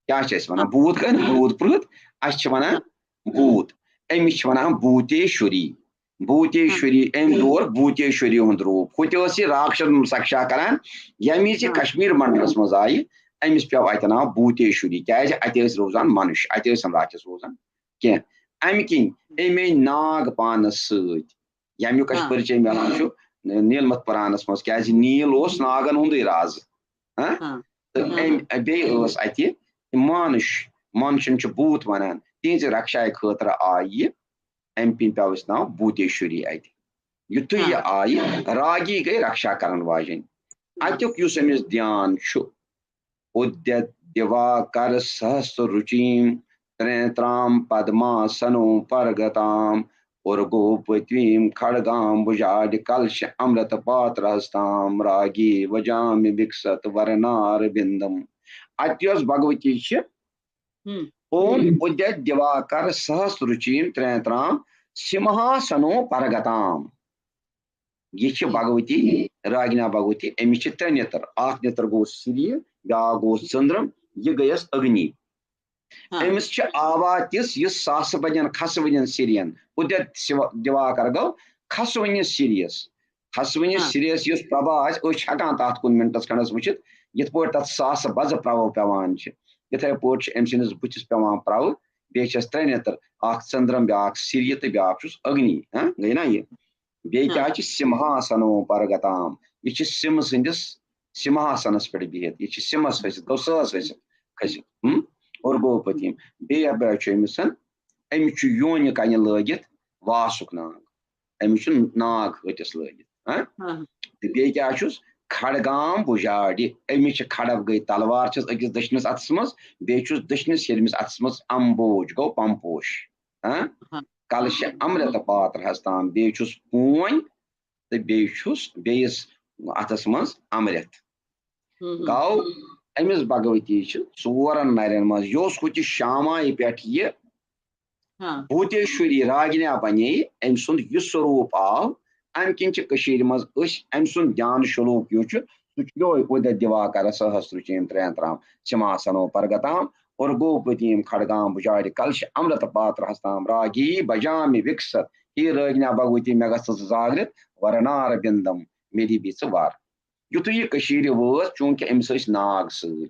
کیٛاہ چھِ أسۍ ونان؟ بھوٗت گٔے نہٕ بھوٗت پرٛوٗت، اسہِ چھِ ونان بھوٗت۔ أمِس چھِ ونان بھوٗتیشوری۔ بھوٗتیشوری، أمۍ دور بھوٗتیشوری ہُنٛد روٗپ۔ ہُہ تہِ ٲس یہِ راکشس رکشا کران، ییٚمہِ وِزِ یہِ کشمیٖر منڈلس منٛز آیہِ، أمِس پیوٚو اتہِ ناو بھوٗتیشوری، کیٛازِ اتہِ ٲسۍ روزان منُش، اتہِ ٲسۍ نہٕ راکشس روزان کینٛہہ۔ امہِ کِنۍ أمۍ أنۍ ناگ پانس سۭتۍ، ییٚمیُک اَسہِ ہاں۔ پٔرچے میلان چھُ نیٖلمت پُرانَس منٛز، کیٛازِ نیٖل اوس ناگن ہُنٛدُے رازٕ۔ ہاں؟ ہاں۔ تہٕ ہاں۔ أمۍ بیٚیہِ ٲس اَتہِ مانُش، مانُشن چھُ بھوٗت وَنان، تِہنٛزِ رکشایہِ خٲطرٕ آیہِ یہِ، اَمہِ کِنۍ پیوٚو اَسہِ ناو بھوٗتیشوری اَتہِ۔ یُتھُے یہِ ہاں۔ آیہِ، راگی گٔے رکشا کرن واجِنۍ۔ اَتیُک یُس أمِس دھیان چھُ، اُدیت دیواکر سہس رُچیٖم ترٛےٚ ترٛام پدماسنو پرگتام اُرگوپتویم کھڑگام بُجاڈِ کلش امرت پاترہستام راگی وجامی وکست ورنار بندم۔ اَتہِ یۄس بھگوتی چھِ، ہم۔ اوم اُدیت دیواکر سہس رُچیٖم ترٛےٚ ترٛام سمہاسنو پرگتام۔ یہِ چھِ بھگوتی، راگنا بھگوتی، أمِس چھِ ترٛےٚ نیتر۔ اکھ نیتر گوٚو سِریہِ، بیٛاکھ گوٚو ژٔنٛدرم، یہِ گٔیَس اگنی۔ ہاں۔ أمِس چھِ آوا تِژھ، یُس ساسہٕ بجن کھسہٕ وٕنٮ۪ن سِریَن۔ اُدیت سِوا-، دیواکر گوٚو کھسہٕ وٕنِس سِریَس۔ کھسہٕ وٕنِس ہاں۔ سِریَس یُس پربھا آسہِ، أسۍ چھِ ہٮ۪کان تَتھ کُن مِنٹَس کھنٛڈَس وٕچھِتھ، یِتھ پٲٹھۍ تَتھ ساسہٕ بَزٕ پرٛبھا پٮ۪وان چھِ، تِتھَے پٲٹھۍ چھِ أمۍ سٕنٛدِس بٕتھِس پٮ۪وان پرٛبھا۔ بیٚیہِ چھَس ترٛےٚ نیتر، اکھ ژٔنٛدرم، بیٛاکھ سِریہِ تہٕ بیٛاکھ چھُس اگنی۔ ہاں، گٔے نا یہِ؟ بیٚیہِ کیٛاہ ہاں۔ چھِ سِمہاسنو پرگتام؟ یہِ چھِ سِم سٕنٛدِس سِمہاسنس پٮ۪ٹھ بِہِتھ، یہِ چھِ سِمس ؤسِتھ، گوٚو سٲس ؤسِتھ، کھٔسِتھ۔ ہم؟ اور گوٚو پٔتِم۔ بیٚیہِ اَپٲرۍ چھُ أمِس، أمِس چھُ یونہِ کنہِ لٲگِتھ واسُک ناگ۔ أمِس چھُ ناگ ۂٹِس لٲگِتھ۔ ہاں؟ ہاں۔ تہٕ بیٚیہِ کیٛاہ چھُس؟ کھڑگام بُجاڈِ۔ أمِس چھِ کھڑب گٔے تلوار چھَس أکِس دٔچھنِس اَتھَس منٛز، بیٚیہِ چھُس دٔچھنِس ہیٚرمِس اَتھَس منٛز امبوج، گوٚو پمپوش۔ ہاں؟ ہاں۔ کلش امرت پاترہستام، بیٚیہِ چھُس پونۍ تہٕ بیٚیہِ چھُس بیٚیِس اَتھَس منٛز امرت۔ ہم۔ گوٚو أمِس بھگوتی چھِ ژورَن نَرٮ۪ن منٛز، یہِ اوس ہُتہِ شامایہِ پٮ۪ٹھ یہِ ہاں۔ بھوٗتیشوری راگنیا بنے، أمۍ سُنٛد یہِ سوروٗپ آو، اَمہِ کِنۍ چھِ کٔشیٖرِ منٛز أسۍ أمۍ سُنٛد دھیان شلوک یُس چھُ، سُہ چھُ یِہوٚے اُدیت دیواکر سہس رُچیٖم ترٛےٚ ترٛام سمہاسنو پرگتام اور گوپتیم کھڑگام بُجاڈِ کلش امرت پاترہستام راگی بجامی وکست۔ ہے راگنیا بھگوتی، مےٚ گژھ ژٕ زاگرِتھ ورنار بندم، مےٚ دِ بیٚیہِ ژٕ وَر۔ یُتھُے یہِ کٔشیٖرِ وٲژ، چوٗنٛکہِ أمِس ٲسۍ ناگ سۭتۍ،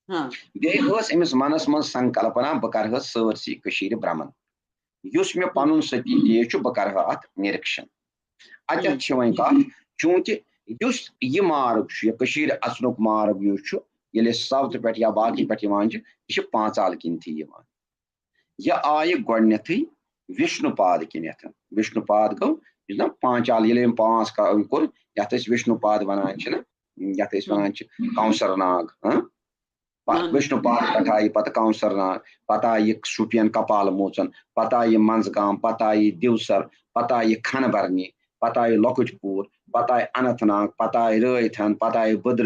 ہاں۔ بیٚیہِ ٲس أمِس منَس منٛز سنکلپنا، بہٕ کَرٕ ہا سٲرسٕے کٔشیٖرِ برٛمن۔ یُس مےٚ پَنُن ستی دیش چھُ، بہٕ کَرٕ ہا اَتھ نِرِکشن۔ اَتٮ۪تھ چھِ وۄنۍ کَتھ، چوٗنٛکہِ یُس یہِ مارگ چھُ، یہِ کٔشیٖرِ اَژنُک مارگ یُس چھُ، ییٚلہِ أسۍ south پٮ۪ٹھ یا باقٕے پٮ۪ٹھ یِوان چھِ، یہِ چھِ پانٛژال کِنۍ تہِ یِوان۔ یہِ آیہِ گۄڈٕنیتھٕے وشنو پاد کِنیتھ۔ وشنو پاد گوٚو، یُس زن پانچال، ییٚلہِ أمۍ پانٛژھ کا-، کوٚر، یتھ أسۍ وشنو پاد ونان چھِ نہ، یتھ أسۍ ونان چھِ کونسر ناگ، ہاں؟ پا-، وشنو پاد پٮ۪ٹھ آیہِ پتہٕ کونسر ناگ، پتہٕ آیہِ شوپین کپال موچن، پتہٕ آیہِ منٛزگام، پتہٕ آیہِ دیوسر، پتہٕ آیہِ کھنبرنی، پتہٕ آیہِ لۄکٕٹۍ پوٗر، پتہٕ آیہِ اننت ناگ، پتہٕ آیہِ رٲیتھن، پتہٕ آیہِ بدر،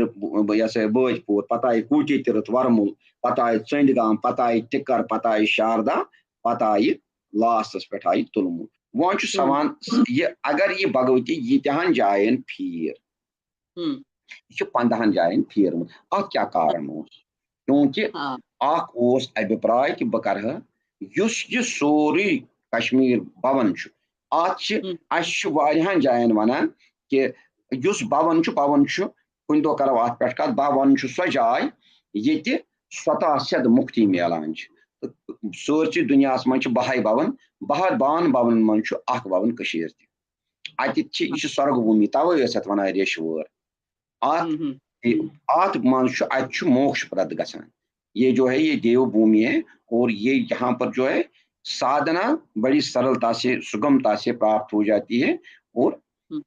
یہِ ہسا یہِ بٲدۍ پوٗر، پتہٕ آیہِ کوٹی تیٖرتھ ورمُل، پتہٕ آیہِ ژٔنٛدۍ گام، پتہٕ آیہِ ٹِکر، پتہٕ آیہِ شاردا، پتہٕ آیہِ lastس پٮ۪ٹھ آیہِ تُلمُل۔ وۄنۍ چھُ سوال، یہِ اگر یہِ بھگوتی ییٖتیٛاہن جاین پھیٖر، ہم۔ یہِ چھُ پنٛدہن جاین پھیٖرمُت، اتھ کیٛاہ کارن اوس؟ چوٗنٛکہِ آ۔ اکھ اوس ابھیپراے کہِ بہٕ کرٕ ہا یُس یہِ سورُے کشمیٖر بھون چھُ، اتھ چھِ، ہم۔ اسہِ چھُ واریاہن جاین ونان کہِ یُس بھون چھُ، بھون چھُ، کُنہِ دۄہ کرو اتھ پٮ۪ٹھ کتھ، بھون چھُ سۄ جاے ییٚتہِ سوتہ سیٚد مُکتی میلان چھِ۔ تہٕ سٲرسٕے دُنیاہس منٛز چھِ بہے بھون، بہر بان بھونن منٛز چھُ اکھ بھون کٔشیٖر تہِ۔ اَتہِ چھِ، یہِ چھِ سۄرگ بھوٗمی، تَوَے ٲسۍ اَتھ وَنان ریٚشوٲر۔ اَتھ، اَتھ منٛز چھُ، اَتہِ چھُ موکش پرد گژھان۔ یہ جو ہے، یہ دیو بھومی ہے، اور یہ یہاں پر جو ہے سادھنا بڑی सरलता से, सुगमता से प्राप्त हो जाती है, और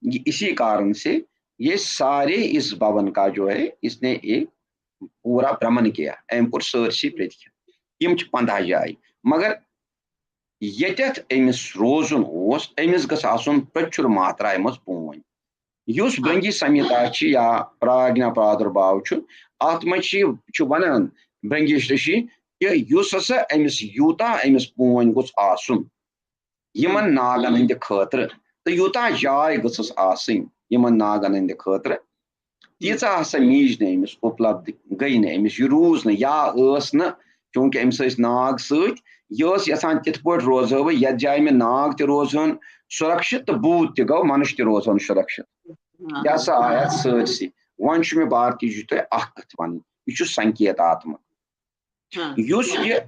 ये इसी कारण से ये सारे इस भवन का जो है, इसने एक पूरा भ्रमण किया, أمۍ کوٚر سٲرسٕے پرٛتھ کینٛہہ۔ یِم چھِ پنٛداہ جایہِ، مگر ییٚتٮ۪تھ أمِس روزُن اوس، أمِس گٔژھ آسُن پرٛچُر ماترایہِ منٛز بوٗنۍ۔ یُس برنگی سمہیتا چھِ یا پراگنا پرادربھاو چھُ، اَتھ منٛز چھِ، چھُ وَنان برنگیش رشی کہِ یُس ہسا أمِس یوٗتاہ أمِس بوٗنۍ گوٚژھ آسُن یِمن ناگن ہٕنٛدِ خٲطرٕ، تہٕ یوٗتاہ جاے گٔژھٕس آسٕنۍ یِمن ناگن ہٕنٛدِ خٲطرٕ، تیٖژاہ ہسا میٖج نہٕ أمِس اُپلبدھ، گٔے نہٕ أمِس، یہِ روٗز نہٕ یا ٲس نہٕ، چوٗنٛکہِ أمِس ٲسۍ ناگ سۭتۍ، یہِ ٲس یَژھان تِتھ پٲٹھۍ روزہو بہٕ، یَتھ جایہِ مےٚ ناگ تہِ روزہون سُرَکشِت تہٕ بوٗت تہِ گوٚو، مَنُش تہِ روزہون سُرَکشِت۔ یہِ ہسا آے اَتھ سٲرسٕے۔ وۄنۍ چھُ مےٚ بھارتی جی تۄہہِ اَکھ کَتھ وَنٕنۍ، یہِ چھُ سنکیتاتمک۔ یُس یہِ،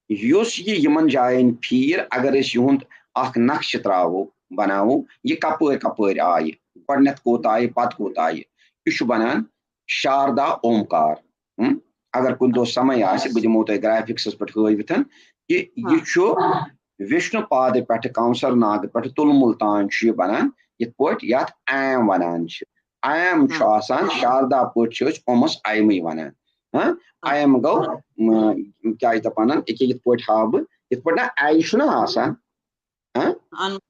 یُس یہِ یِمن جاین پھیٖر، اگر أسۍ یِہُنٛد اکھ نقشہٕ ترٛاوو، بناوو، یہِ کپٲرۍ کپٲرۍ آیہِ، گۄڈٕنٮ۪تھ کوٚت آیہِ، پتہٕ کوٚت آیہِ، یہِ چھُ بنان شاردا اومکار۔ ہم؟ اگر کُنہِ دۄہ سمے آسہِ، بہٕ دِمو تۄہہِ گرافکسس پٮ۪ٹھ ہٲوِتھ کہِ یہِ چھُ وشنو پادٕ پٮ۪ٹھٕ، کونسر ناگہٕ پٮ۪ٹھٕ تُلمُل تام چھُ یہِ بنان، یِتھ پٲٹھۍ یتھ ایم ونان چھِ۔ ایم چھُ آسان، شاردا پٲٹھۍ چھِ أسۍ اومس ایمٕے ونان۔ ہاں؟ ایم گوٚو، م، کیٛاہ چھِ دَپان، أکیٛاہ یِتھ پٲٹھۍ ہاوٕ بہٕ، یِتھ پٲٹھۍ نہ آی چھُنہ آسان، ہاں؟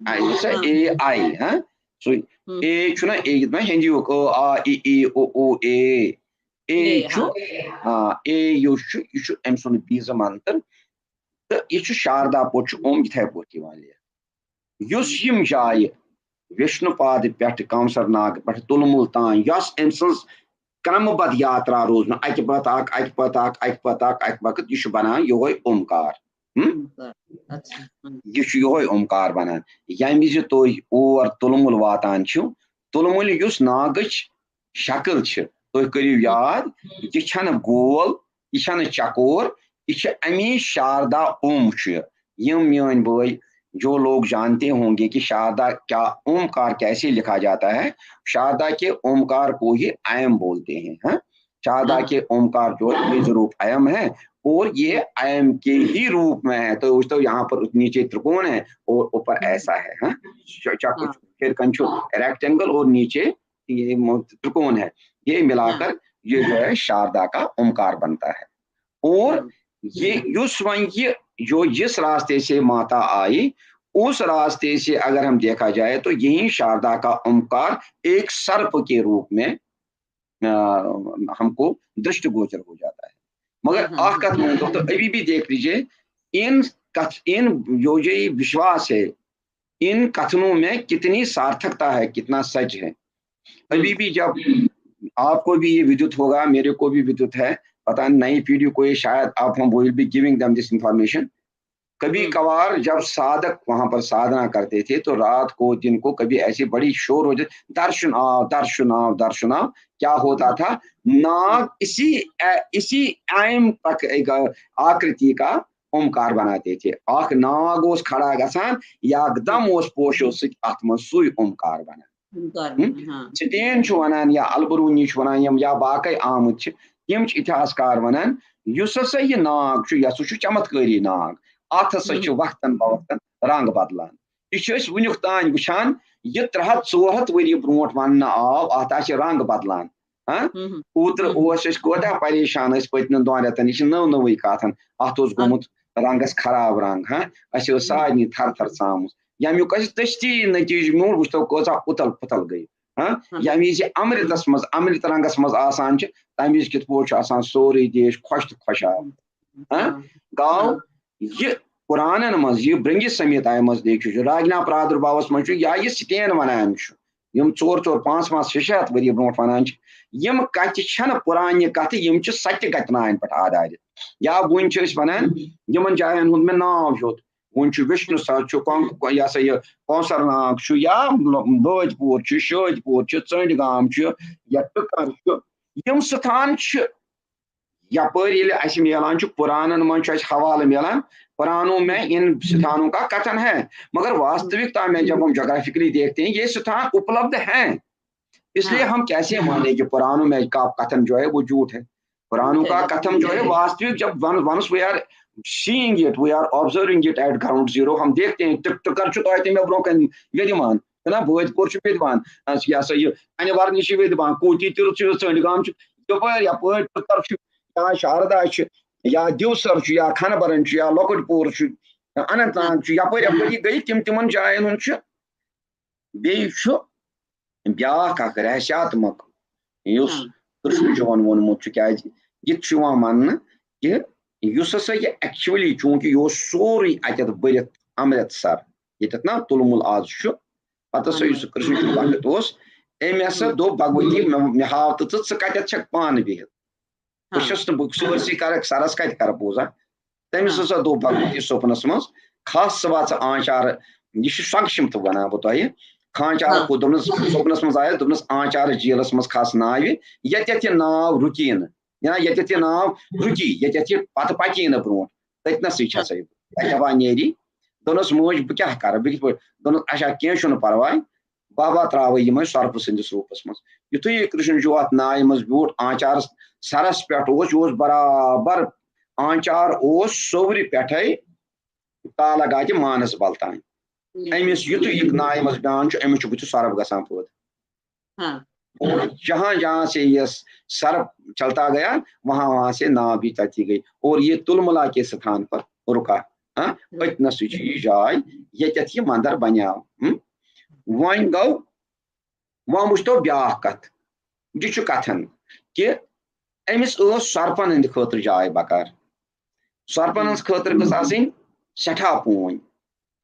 آی، یُس سا اے آی، ہاں؟ سُے اے چھُنہ، اے یِتھ پٲٹھۍ ہِندیُک، ٲ، آ، ای، ای، او، او، اے۔ اے چھُ، آ، اے یُس چھُ، یہِ چھُ أمۍ سُنٛد بیٖزٕ منتر۔ تہٕ یہِ چھُ شاردا پٲٹھۍ چھُ اوم یِتھَے پٲٹھۍ یِوان لیکھنہٕ۔ یُس یِم جایہِ وشنو پادٕ پٮ۪ٹھٕ کونسر ناگہٕ پٮ۪ٹھٕ تُلمُل تام، یۄس أمۍ سٕنٛز کرمہٕ بد یاترا روٗز نہٕ، اَکہِ پتہٕ اکھ، اَکہِ پتہٕ اکھ، اَکہِ پتہٕ اکھ، اَکہِ پتہٕ، یہِ چھُ بنان یِہوٚے اومکار۔ ہم؟ یہِ چھُ یِہوٚے اومکار بنان۔ ییٚمہِ وِزِ تُہۍ اور تُلمُل واتان چھِو، تُلمُلہِ یُس ناگٕچ شکل چھِ، تُہۍ کٔرِو یاد، یہِ چھَنہٕ گول، یہِ چھَنہٕ چکور، یہِ چھِ اَمی شاردا اوم چھُ یہِ۔ یِم میٲنۍ بٲے، جو لوگ جانتے ہوں گے کہ شاردا کیا، اومکار کیسے لکھا جاتا ہے، شاردا کے اومکار کو ہی ایم بولتے ہیں، ہاں؟ شاردا کے اومکار جو ہے، یہ جو रूप अयम है, और ये अयम के ही रूप में है। तो, तो यहाँ पर नीचे त्रिकोण है और ऊपर ऐसा है, हाँ? च-, चतुर्भुज, फिर कंचु रेक्टेंगल और नीचे ये मो-, त्रिकोण है। ये मिलाकर ये जो है शारदा का ओमकार बनता है। और ये, उस वहीं ये जो जिस रास्ते से माता आई, उस रास्ते से अगर हम देखा जाए तो यही शारदा का ओमकार एक सर्प के रूप में, अ, हमको दृष्टिगोचर हो जाता है। मगर हम्म, हम्म। आखिर में तो अभी भी देख लीजिए, इन कथ-, इन जो, जो ये विश्वास है, इन कथनों में कितनी सार्थकता है, कितना सच है। अभी भी जब आपको भी ये विद्युत होगा, मेरे को भी विद्युत है, पता नहीं नई पीढ़ी को ये, शायद आप हम will be giving them this information। कभी कभार जब साधक वहां पर साधना करते थे तो रात को, दिन को कभी ऐसी बड़ी शोर हो जाती, दर्शन आओ, दर्शन आओ, दर्शन आओ। क्या होता था? नाग इसी, अ, इसी आयम तक एक, अ, आकृति का ओमकार बनाते थे। اکھ ناگ اوس کھڑا گژھان، یکدم اوس پوشو سۭتۍ اتھ منٛز سُے اومکار بنان۔ ہم؟ ستین چھُ ونان یا البرونی چھُ ونان، یِم یا باقی آمٕتۍ چھِ، تِم چھِ اتہاسکار ونان، یُس ہسا یہِ ناگ چھُ، یہِ ہسا چھُ چمتکٲری ناگ۔ اتھ ہسا چھُ وقتن بوقتن رنگ بدلان۔ یہِ چھِ أسۍ وٕنیُک تام وٕچھان، یہِ ترٛےٚ ہتھ ژور ہتھ ؤری برونٛٹھ وننہٕ آو، اتھ آسہِ رنگ بدلان۔ ہاں؟ اوترٕ اوس أسۍ کوتاہ پریشان ٲسۍ پٔتمٮ۪ن دۄن رٮ۪تن، یہِ چھِ نٔو نٔوٕے کتھ۔ اتھ اوس گوٚمُت رنگس خراب رنگ، ہاں؟ اسہِ ٲس سارنٕے تھر تھر ژامٕژ۔ ییٚمیُک اسہِ دٔستی نتیجہٕ میوٗل، وٕچھتو کۭژاہ اُتل پُتل گٔے۔ ہاں؟ ییٚمہِ وِزِ یہِ امرتس منٛز، امرت رنگس منٛز آسان چھِ، تمہِ وِزِ کِتھ پٲٹھۍ چھُ آسان سورُے دیش خۄش تہٕ خۄشحال۔ ہاں؟ گاو یہِ قرآنن منٛز، یہِ برنگی سمیتایہِ منٛز لیکھِتھ چھُ، راگنا پرادربھاوس منٛز چھُ، یا یہِ ستین ونان چھُ، یِم ژور ژور، پانٛژھ پانٛژھ، شےٚ شےٚ ہتھ ؤری برونٛٹھ ونان چھِ، یِم کتھِ چھنہٕ پرانہِ کتھِ، یِم چھِ ستہِ گتناین پٮ۪ٹھ آدھارِت۔ یا وُنہِ چھِ أسۍ ونان، یِمن جاین ہُنٛد مےٚ ناو ہیوٚت، وُنہِ چھُ وشنو سر چھُ، کۄنگ-، یہِ ہسا یہِ کونسر ناگ چھُ، یا لٲدۍ پوٗر چھُ، شٲدۍ پوٗر چھُ، ژٔنٛڈۍ گام چھُ، یا ٹٕکر چھُ، یِم ستان چھِ۔ یپٲرۍ ییٚلہِ اَسہِ میلان چھُ، پُرانن منٛز چھُ اَسہِ حوالہٕ میلان، پُرانوں میں ان ستھانوں کا کتھن ہے، مگر واستوکتا میں جب ہم جغرافکلی دیکھتے ہیں، یہ ستھان اپلبدھ ہیں، اس لیے ہاں۔ ہم کیسے مانیں کہ پُرانوں میں کا کتھن جو ہے وہ جھوٹ ہے؟ پُرانوں کا کتھن جو ہے واستوک، جب ون once we are seeing it, we are observing it at ground zero, ہم دیکھتے ہیں، ٹک ٹکر چھُ توتہِ مےٚ برونٛہہ کَنہِ ویدِوان، ہے نا، بٲدۍ پوٗر چھُ ویدِوان، اَس-، یہِ ہسا یہِ انہِ ورنی چھِ ویدِوان، کوٗتی تِرُتھ چھُ، ژٔنٛڈۍ گام چھُ، یپٲرۍ یپٲرۍ ٹکر چھُ، یا شاردا چھُ، یا دیوسر چھُ، یا کھنبرن چھُ، یا لۄکُٹ پوٗر چھُ، اننت ناگ چھُ، یپٲرۍ یپٲرۍ یہِ گٔے تِم تِمن جاین ہُنٛد چھُ۔ بیٚیہِ چھُ بیٛاکھ اکھ رہسیاتمک، یُس ہاں۔ کرشن جُوَن ووٚنمُت چھُ، کیازِ یہِ تہِ چھُ یِوان ماننہٕ کہِ یُس ہسا یہِ actually، چوٗنٛکہِ یہِ اوس سورُے اَتٮ۪تھ بٔرِتھ امرتسر، ییٚتٮ۪تھ نا تُلمُل آز چھُ، پتہٕ ہسا یُس سُہ کرشن جُو وقت اوس، أمۍ ہسا دوٚپ بھگوتی، مےٚ، مےٚ ہاو تہٕ ژٕ، ژٕ کَتٮ۪تھ چھَکھ پانہٕ بِہِتھ؟ بہٕ ہاں۔ چھُس نہٕ، بہٕ سٲرسٕے کرکھ، سرس کتہِ کرٕ پوٗزا؟ تٔمِس ہاں۔ ہسا دوٚپ بھگوتی سوپنس منٛز، کھس ژٕ واتھ ژٕ آنچار، یہِ چھُ سنکشپت ونان بہٕ تۄہہِ، کھانچار ہاں۔ کو دوٚپنس، سوپنس منٛز آیس، دوٚپنس، آنچارس جیلس منٛز کھس ناوِ، ییٚتٮ۪تھ یہِ ناو رُکی نہٕ، یا ییٚتٮ۪تھ یہِ ناو رُکی، ییٚتٮ۪تھ یہِ پتہٕ پکی نہٕ برونٛٹھ، تٔتنسٕے چھےٚ سۄ یہِ۔ تتہِ دپان نیری، دوٚپنس، مٲج، بہٕ کیٛاہ کرٕ، بہٕ کِتھ پٲٹھۍ؟ دوٚپنس، اچھا، کینٛہہ چھُنہٕ پرواے، بابا ترٛاوَے یِمَے سۄرپہٕ سٕنٛدِس روٗپَس منٛز۔ یُتھُے یہِ کرٛشُن جوٗ اَتھ نایہِ منٛز بیوٗٹھ، آنچارَس سَرَس پٮ۪ٹھ اوس، یہِ اوس برابر، آنچار اوس سوٚورِ پٮ۪ٹھَے تالہ گاتہِ مانَسبَل تام۔ أمِس یُتھُے یہِ نایہِ منٛز بیٚہوان چھُ، أمِس چھُ بٕتھِ سۄرپھ گژھان پٲدٕ۔ ہاں۔ اور جہاں جہاں سے یہ سرپ چلتا گیا، وہاں وہاں سے ناو بھی چلتی گئی اور یہ تلملا کے ستھان پر رکا۔ ہاں؟ ہم۔ أتنَسٕے چھُ یہِ جاے، ییٚتٮ۪تھ یہِ مندر بنیو۔ ہم؟ وۄنۍ گوٚو، وۄنۍ وٕچھتو بیٛاکھ کتھ۔ یہِ چھُ کتھن کہِ أمِس ٲس سۄرپن ہٕنٛدِ خٲطرٕ جاے بکار۔ سۄرپن ہٕنٛز خٲطرٕ گٔژھ آسٕنۍ سٮ۪ٹھاہ پوٗنۍ۔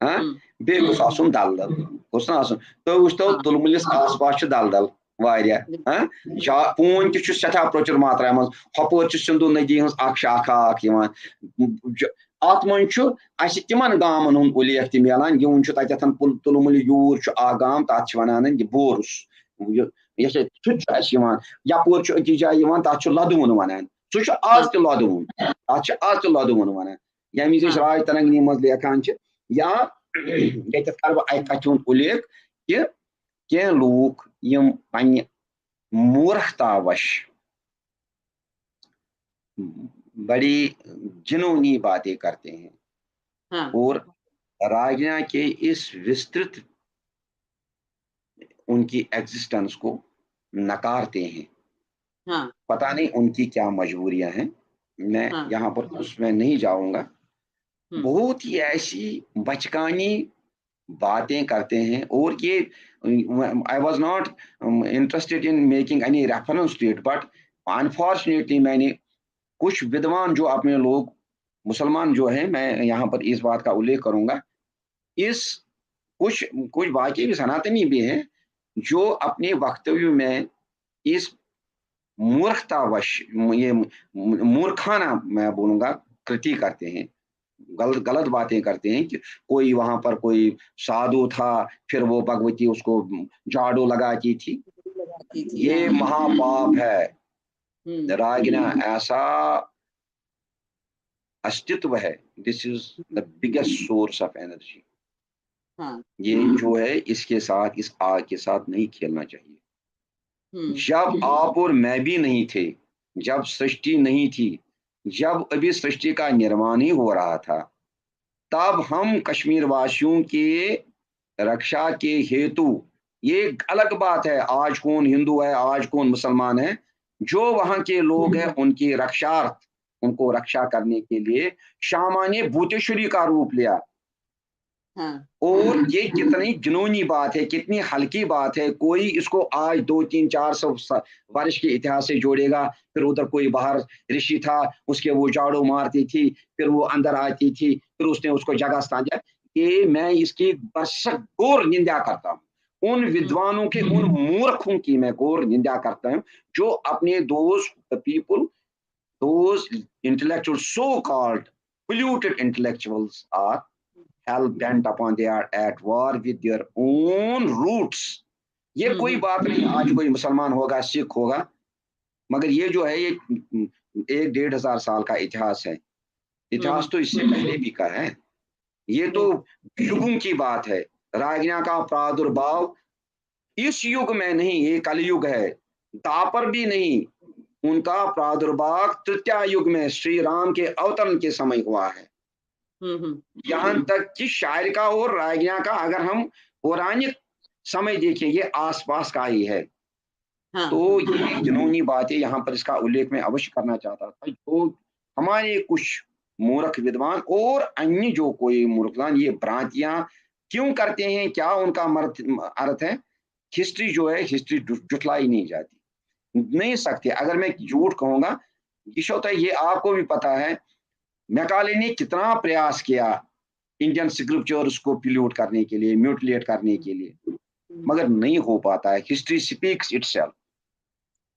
ہاں؟ ہم۔ بیٚیہِ گوٚژھ آسُن دلدل۔ گوٚژھ نہٕ آسُن۔ تُہۍ وٕچھتو، ہاں۔ تُلمُلِس آس پاس چھُ دلدل واریاہ۔ ہاں؟ جا-، پوٗنۍ تہِ چھُ سٮ۪ٹھاہ پرٛچُر ماترا منٛز۔ ہۄپٲرۍ چھُ سِنٛدھوٗ ندی ہٕنٛز اکھ شاخہ اکھ یِوان۔ ج-، اتھ منٛز چھُ اسہِ تِمن گامن ہُنٛد اُلیکھ تہِ میلان۔ یِوُن چھُ تتٮ۪تھ پُل-، تُلمُلہِ یوٗر چھُ اکھ گام، تتھ چھِ ونان یہِ بورُس۔ یہِ، یہِ چھُ، سُہ تہِ چھُ اسہِ یِوان۔ یپٲرۍ چھُ أکِس جایہِ یِوان، تتھ چھُ لدوُن ونان۔ سُہ چھُ آز تہِ لدوُن۔ تتھ چھِ آز تہِ لدوُن ونان۔ ییٚمہِ وِزِ أسۍ ہاں۔ راج ترنگنی منٛز لیکھان چھِ، یا ییٚتٮ۪تھ کرٕ بہٕ اکہِ کتھِ ہُنٛد اُلیکھ کہِ کینٛہہ لوٗکھ یِم پننہِ مورکھتا وش بڑی جنونی باتیں کرتے ہیں۔ ہاں۔ اور راجنا کے اس विस्तृत ان کی ایگزسٹنس کو نکارتے ہیں۔ ہاں۔ پتہ نہیں ان کی کیا مجبوریاں ہیں، میں ہاں۔ یہاں پر اس میں نہیں جاؤں گا۔ ہم۔ بہت ہی ایسی بچکانی باتیں کرتے ہیں، اور یہ، I was not interested in making any reference to it, but unfortunately میں نے کچھ ودوان جو اپنے لوگ مسلمان جو ہیں، میں یہاں پر اس بات کا اُللیکھ کروں گا، اس کچھ، کچھ واقعی بھی سناتنی بھی ہیں جو اپنے وقتویوں میں اس مورکھتا وش، یہ مورکھانہ میں بولوں گا، کرتی کرتے ہیں، غلط، غلط باتیں کرتے ہیں کہ کوئی وہاں پر کوئی سادھو تھا، پھر وہ بھگوتی اس کو جھاڑو لگاتی تھی۔ لگاتی تھی، یہ ہاں۔ مہاپاپ ہے۔ ہم۔ راگنا ایسا अस्तित्व ہے، this is the biggest source of energy। ہاں۔ یہ جو ہے، اس کے ساتھ، اس आग के साथ नहीं खेलना चाहिए। ہم۔ जब आप और मैं भी नहीं थे, जब सृष्टि नहीं थी, जब अभी सृष्टि का निर्माण ही हो रहा था, तब हम कश्मीर वासियों के रक्षा के हेतु, ये एक अलग बात है, आज कौन हिंदू है, आज कौन मुसलमान है, जो वहां के लोग हैं, उनकी रक्षार्थ, उनको रक्षा करने के लिए श्यामा ने भूतेश्वरी का रूप लिया। हाँ। और ये कितनी जुनूनी बात है, कितनी हल्की बात है। कोई इसको आज दो, तीन, चार सौ स-, वर्ष के इतिहास से जोड़ेगा, फिर उधर कोई बाहर ऋषि था, उसके वो झाड़ू मारती थी, फिर वो अंदर आती थी, फिर उसने उसको जगह स्थान दिया। ये मैं इसकी भरसक घोर निंदा करता हूँ। उन विद्वानों के, उन मूर्खों की मैं घोर निंदा करता हूँ, जो अपने those people, those intellectuals, so called polluted intellectuals are hell bent upon, they are at war with their own roots. ये कोई बात नहीं, आज कोई मुसलमान होगा, सिख होगा, मगर ये जो है, ये एक डेढ़ हजार साल का इतिहास है। इतिहास तो इससे पहले भी का है। ये तो युगों की बात है। रागिनियां का प्रादुर्भाव इस युग में नहीं, ये कलयुग है, द्वापर भी नहीं। उनका प्रादुर्भाव तृतीया युग में श्री राम के अवतरण के समय हुआ है। हम्म हम्म यहाँ तक कि शारिका और रागिनियां का अगर हम पौराणिक समय देखें, ये आसपास का ही है। हाँ तो ये जुनूनी बातें यहाँ पर, इसका उल्लेख मैं अवश्य करना चाहता था, जो हमारे कुछ मूर्ख विद्वान और अन्य जो कोई मूर्ख विद्वान ये भ्रांतियां क्यों करते हैं, क्या उनका मर्थ- अर्थ है, हिस्ट्री जो है, हिस्ट्री जुटलाई नहीं जाती, नहीं सकती। अगर मैं झूठ कहूंगा, ईश्वर, तो ये आपको भी पता है, मैकाले ने कितना प्रयास किया इंडियन स्क्रिप्चर्स को पोल्यूट करने के लिए, म्यूटिलेट करने के लिए, मगर नहीं हो पाता है। History speaks itself.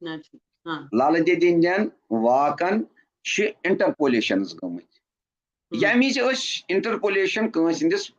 अच्छा, हाँ لل دٮ۪دِ ہٕنٛدٮ۪ن واکن چھِ انٹرپولیشنز گٔمٕتۍ۔ ہم۔ ییٚمہِ وِزِ أسۍ انٹرپولیشن کٲنٛسہِ ہٕنٛدِس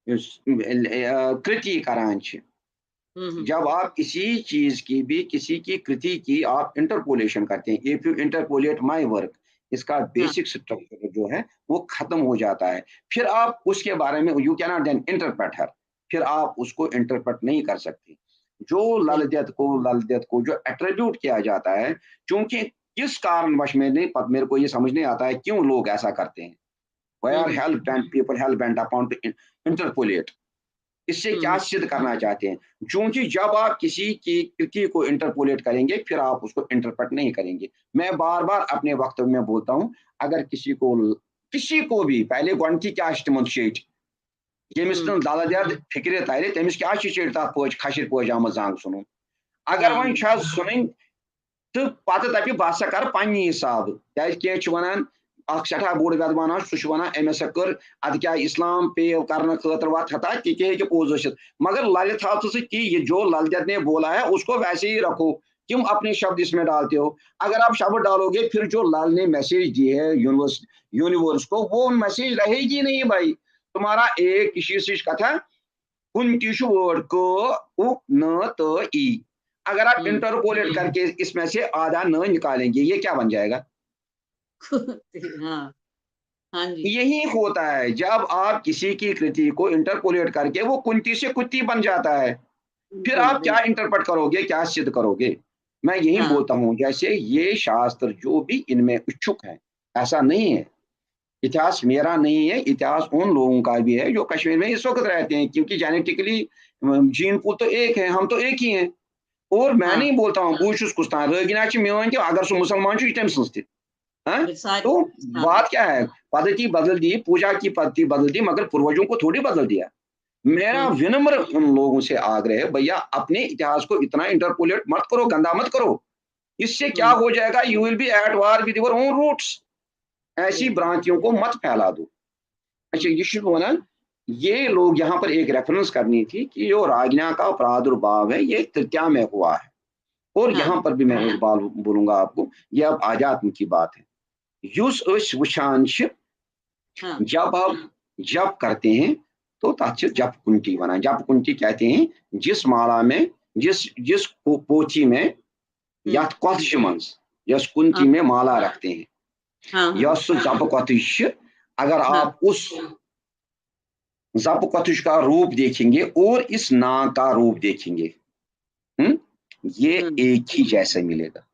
یُس، اہ، کریتی کران چھِ، ہم ہم जब आप किसी चीज की भी, किसी की कृति की आप इंटरपोलेशन करते हैं, if you interpolate my work, इसका हाँ बेसिक स्ट्रक्चर जो है वो खत्म हो जाता है। फिर आप उसके बारे में, you cannot then interpret her, फिर आप उसको इंटरप्रेट नहीं कर सकते। जो लल दत्त को, लल दत्त को जो एट्रीब्यूट किया जाता है, क्योंकि किस कारणवश, मैं नहीं पत, मेरे को ये समझ नहीं आता है क्यों लोग ऐसा करते हैं। Why are hmm hell bent, people hell bent upon to interpolate? इससे क्या हम्म सिद्ध करना चाहते हैं? क्योंकि जब आप किसी की कृति को इंटरपोलेट करेंगे, फिर आप उसको इंटरप्रेट नहीं करेंगे। मैं बार बार अपने वक्तव्य में बोलता हूं, अगर किसी को, किसी को भी पहले گۄڈٕنیتھٕے کیٛاہ چھِ تِمن شیٚٹۍ، ییٚمِس ہم نہٕ لل دٮ۪د فِکرِ ترِ، تٔمِس کیٛاہ چھِ شیٚٹۍ تتھ پٲٹھۍ کھشِر پٲجامس زنگ ژھُنُن؟ اگر ہاں وۄنۍ چھِ حظ ژھُنٕنۍ تہٕ پتہٕ دپہِ، بہٕ ہسا کرٕ پننہِ حسابہٕ، کیازِ کینٛہہ چھِ ونان، اکھ سٮ۪ٹھاہ بوٚڑ ویدوان آسہِ، سُہ چھُ ونان، أمۍ ہسا کٔر، ادٕ کیٛاہ اسلام پیو کرنہٕ خٲطرٕ وتھ ہتا، تہِ تہِ ہیٚکہِ پوٚز ٲسِتھ۔ مگر للہِ تھاو ژٕ سۭتۍ کہِ یہِ جو لل دٮ۪د نے بولا ہے، اس کو ویسے ہی رکھو، کیوں اپنے شبد اس میں ڈالتے ہو؟ اگر آپ شبد ڈالو گے، پھر جو لل نے میسج دی ہے یونیورس، یونیورس کو، وہ میسج رہے گی نہیں بھائی۔ تمہارا ایک کسی سے کتھا، کُنتی چھُ ورڈ ک، اُ، ن، ت، ای۔ اگر آپ ہم انٹرپولیٹ کرکے اس میں سے آدھا ن نکالیں گے، یہ کیا بن جائے گا؟ ہاں ہاں جی یہی ہوتا ہے، جب آپ کسی کی کریتی کو انٹرپولیٹ کرکے وہ کنتی سے کتی بن جاتا ہے، پھر بالکل آپ کیا بالکل انٹرپریٹ کرو گے، کیا سدھ کرو گے؟ میں یہی ہاں بولتا ہوں، جیسے یہ شاستر جو بھی ان میں اچھک ہے، ایسا نہیں ہے۔ اتہاس میرا نہیں ہے، اتہاس ان لوگوں کا بھی ہے جو کشمیر میں اس وقت رہتے ہیں، کیونکہ جینیٹکلی جین پول تو ایک ہے، ہم تو ایک ہی ہیں۔ اور میں ہاں نہیں بولتا ہوں بوشس کستان، رگنا چھ میون کہ اگر سو مسلمان چھُ، یہِ چھُ تٔمۍ سٕنٛز تہِ۔ ہاں؟ ساری تو ہاں بات کیا ہے؟ پدھتی بدل دی، پوجا کی پدھتی بدل دی، مگر پوروجوں کو تھوڑی بدل دیا۔ میرا ہم विनम्र उन लोगों से आग्रह है, भैया, अपने इतिहास को इतना इंटरपोलेट मत करो, गंदा मत करो। इससे क्या हम्म हो जाएगा? You will be at war with your own roots. ऐसी बिल्कुल भ्रांतियों को मत फैला दो। अच्छा, ये शुरू होना, ये लोग यहाँ पर एक रेफरेंस करनी थी कि जो रागना का प्रादुर्भाव है, ये तृतीया में हुआ है। और हाँ यहाँ पर भी मैं एक बात बोलूंगा आपको, ये अब आध्यात्म की बात है। یُس أسۍ وٕچھان چھِ, हाँ जब आप जप करते हैं, तो تَتھ چھِ جپ کنتی ونان۔ جپ کنتی कहते हैं जिस माला में, जिस जिस पो- पोथी में, हम्म یتھ کۄتھِ منٛز, یۄس کنتی हाँ میں माला रखते हैं, हाँ हाँ یۄس سُہ جپ کۄتھٕج چھِ, اگر हाँ آپ اس जप कॉटेज का रूप देखेंगे और इस नाग का रूप देखेंगे, हम्म, ये हम्म एक ही जैसा मिलेगा।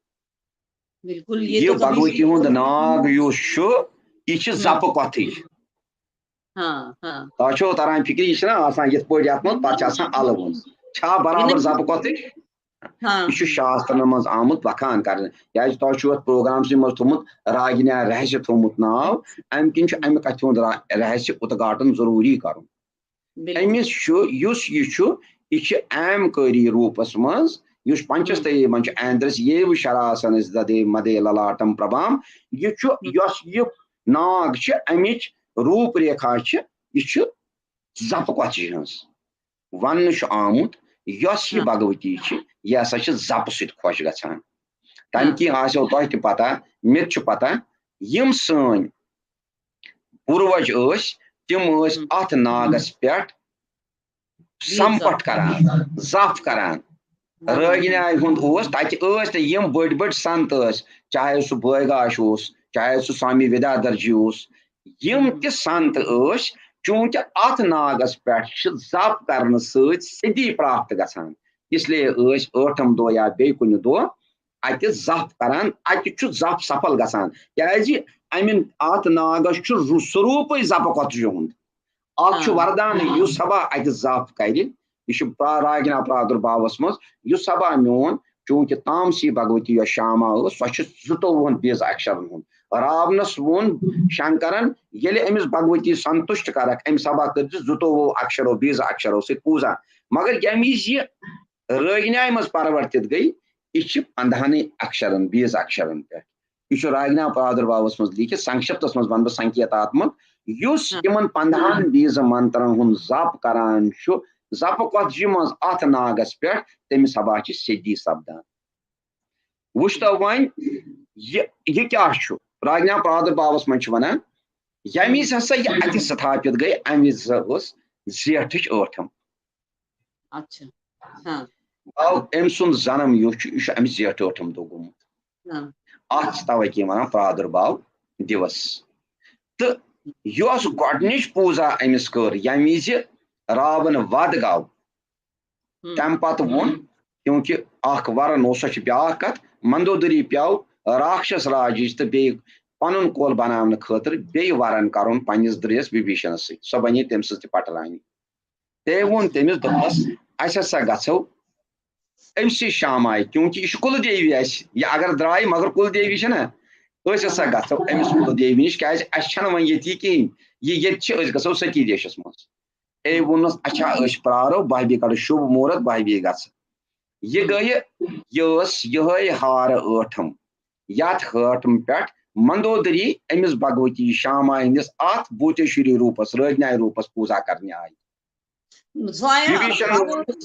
बिल्कुल, ये یہ तो कभी بھگوتی ہُنٛد ناگ یُس چھُ، یہِ چھِ हम्म زپہٕ کۄتھٕج۔ हाँ हाँ تۄہہِ چھو تران فکرِ، یہِ چھِنہ آسان یِتھ پٲٹھۍ یتھ منٛز، پتہٕ چھِ آسان الہٕ وُن۔ چھا برابر یِنہٕ زپہٕ کۄتھٕج؟ हाँ یہِ چھُ شاسترن منٛز آمُت وکھان کرنہٕ، کیازِ تۄہہِ چھُو اتھ پروگرام سٕے منٛز تھوٚمُت راگنیا رہسیہ تھوٚمُت ناو، امہِ کِنۍ چھُ امہِ کتھِ ہُنٛد را- رہسیہ اتگاٹن ضروٗری کرُن۔ बिल्कुल أمِس چھُ، یُس یہِ چھُ، یہِ چھُ اہم کٲری روٗپس منٛز، یُس پنچستری منٛز چھُ ایندرس ییو شراسنس ددے مدے للاٹم پربام۔ یہِ چھُ، یۄس یہِ ناگ چھِ، امِچ روٗپ ریکھا چھِ، یہِ چھُ زپہٕ کۄتھجہِ ہٕنٛز۔ وننہٕ چھُ آمُت، یۄس یہِ हाँ بھگوتی چھِ، یہِ ہسا چھِ زپہٕ سۭتۍ خۄش گژھان۔ تمہِ हाँ کِنۍ آسیو تۄہہِ تہِ پتہ، مےٚ تہِ چھُ پتہ، یِم سٲنۍ پوروج ٲسۍ، تِم ٲسۍ हम्म اتھ ناگس پٮ۪ٹھ زیٖٹھ زَپھ سمپٹ کران، زپھ کران۔ رٲگۍ نیاے ہُنٛد اوس، تَتہِ ٲسۍ تہِ یِم بٔڑۍ بٔڑۍ سنت ٲسۍ، چاہے سُہ بٲے گاش اوس، چاہے سُہ سوامی وِدیادھر جی اوس، یِم تہِ سنت ٲسۍ، چوٗنٛکہِ اَتھ ناگس پٮ۪ٹھ چھِ زپ کرنہٕ سۭتۍ سِدھی پراپت گژھان، اس لیے ٲسۍ ٲٹھم دۄہ یا بیٚیہِ کُنہِ دۄہ اَتہِ زپ کران، اَتہِ چھُ زپ سفل گژھان، کیازِ اَمہِ اَتھ ناگس چھُ رو-، سوروٗپٕے زپہٕ کۄتجہِ ہُنٛد۔ اکھ چھُ وردان، یُس سبا اَتہِ زپ کرِ، یہِ چھُ پرا-، راگنا پرادُرباوس منٛز، یُس سبا میون، چوٗنٛکہِ تامسی بھگؤتی یۄس شاما ٲس، سۄ چھِ زٕتووُہن بیز اکشرن ہُنٛد۔ راونس ووٚن شنکرن، ییٚلہِ أمِس بھگؤتی سنتُشٹ کرکھ، أمۍ سبا کٔرۍ زِ زٕتووُہ اکشرو، بیز اکشرو سۭتۍ پوٗزا۔ مگر ییٚمہِ وِزِ یہِ رٲگنیایہِ منٛز پرورتِت گٔے، یہِ چھِ پندہنٕے اکشرن، بیز اکشرن پٮ۪ٹھ۔ یہِ چھُ راگنا پرادُرباوس منٛز لیکھِتھ، سنکشپتس منٛز ونہٕ بہٕ سنکیتاتمک، یُس یِمن پندہن بیزٕ منترن ہُنٛد زپ کران چھُ، زپہٕ کۄتجہِ منٛز اتھ ناگس پٮ۪ٹھ، تٔمِس سبا چھِ سِدھی سپدان۔ وٕچھتو وۄنۍ، یہِ، یہِ کیٛاہ چھُ؟ راگنا پرادُرباوس منٛز چھِ ونان، ییٚمہِ وِزِ ہسا یہِ اتہِ ستھاپت گٔے، امہِ وِزِ ٲس زیٹھٕچ ٲٹھم۔ اچھا۔ ہاں۔ گوٚو أمۍ سُنٛد جنم یُس چھُ، یہِ چھُ أمِس زیٹھ ٲٹھم دۄہ گوٚمُت۔ ہاں۔ اتھ چھِ توے کِنۍ ونان پرادُرباو دیوس۔ تہٕ یۄس گۄڈٕنِچ پوٗزا أمِس کٔر، ییٚمہِ وِزِ راوُن ود گوٚو، ہم۔ تمہِ پتہٕ ووٚن، کیونکہ اکھ ورن اوس، سۄ چھِ بیٛاکھ کتھ، مندودری پیوٚو راکشس راجٕچ تہٕ بیٚیہِ پنُن کول بناونہٕ خٲطرٕ بیٚیہِ ورن کرُن پننِس درٛیس وِبھیشنس سۭتۍ، سۄ بنے تٔمۍ سٕنٛز تہِ پٹرانی۔ تٔمۍ ووٚن تٔمِس، دوٚپنس، اسہِ ہسا گژھو أمۍ سٕے شامایہِ، کیونکہ یہِ چھُ کُلہٕ دیوی اسہِ، یہِ اگر درٛایہِ، مگر کُلہٕ دیوی چھےٚ نا، أسۍ ہسا گژھو أمِس کُلہٕ دیوی نِش، کیازِ اسہِ چھنہٕ وۄنۍ ییٚتی کِہیٖنۍ، یہِ ییٚتہِ چھِ، أسۍ گژھو ستی دیشس منٛز۔ أمۍ ووٚننس، اچھا، أسۍ پرارو، بہبی کڑو شُبھ مہورت، بہبی گژھِ۔ یہِ گٔیہِ، یہِ ٲس یِہوٚے ہارٕ ٲٹھم، یتھ ہٲٹم پٮ۪ٹھ مندودری أمِس بھگؤتی شاما ہٕنٛدِس اتھ بھوتیشوری روٗپس، رٲگنایہِ روٗپس پوٗزا کرنہِ آیہِ۔ سۄ آیا وِبھیشن پگاہ ووٚنُس،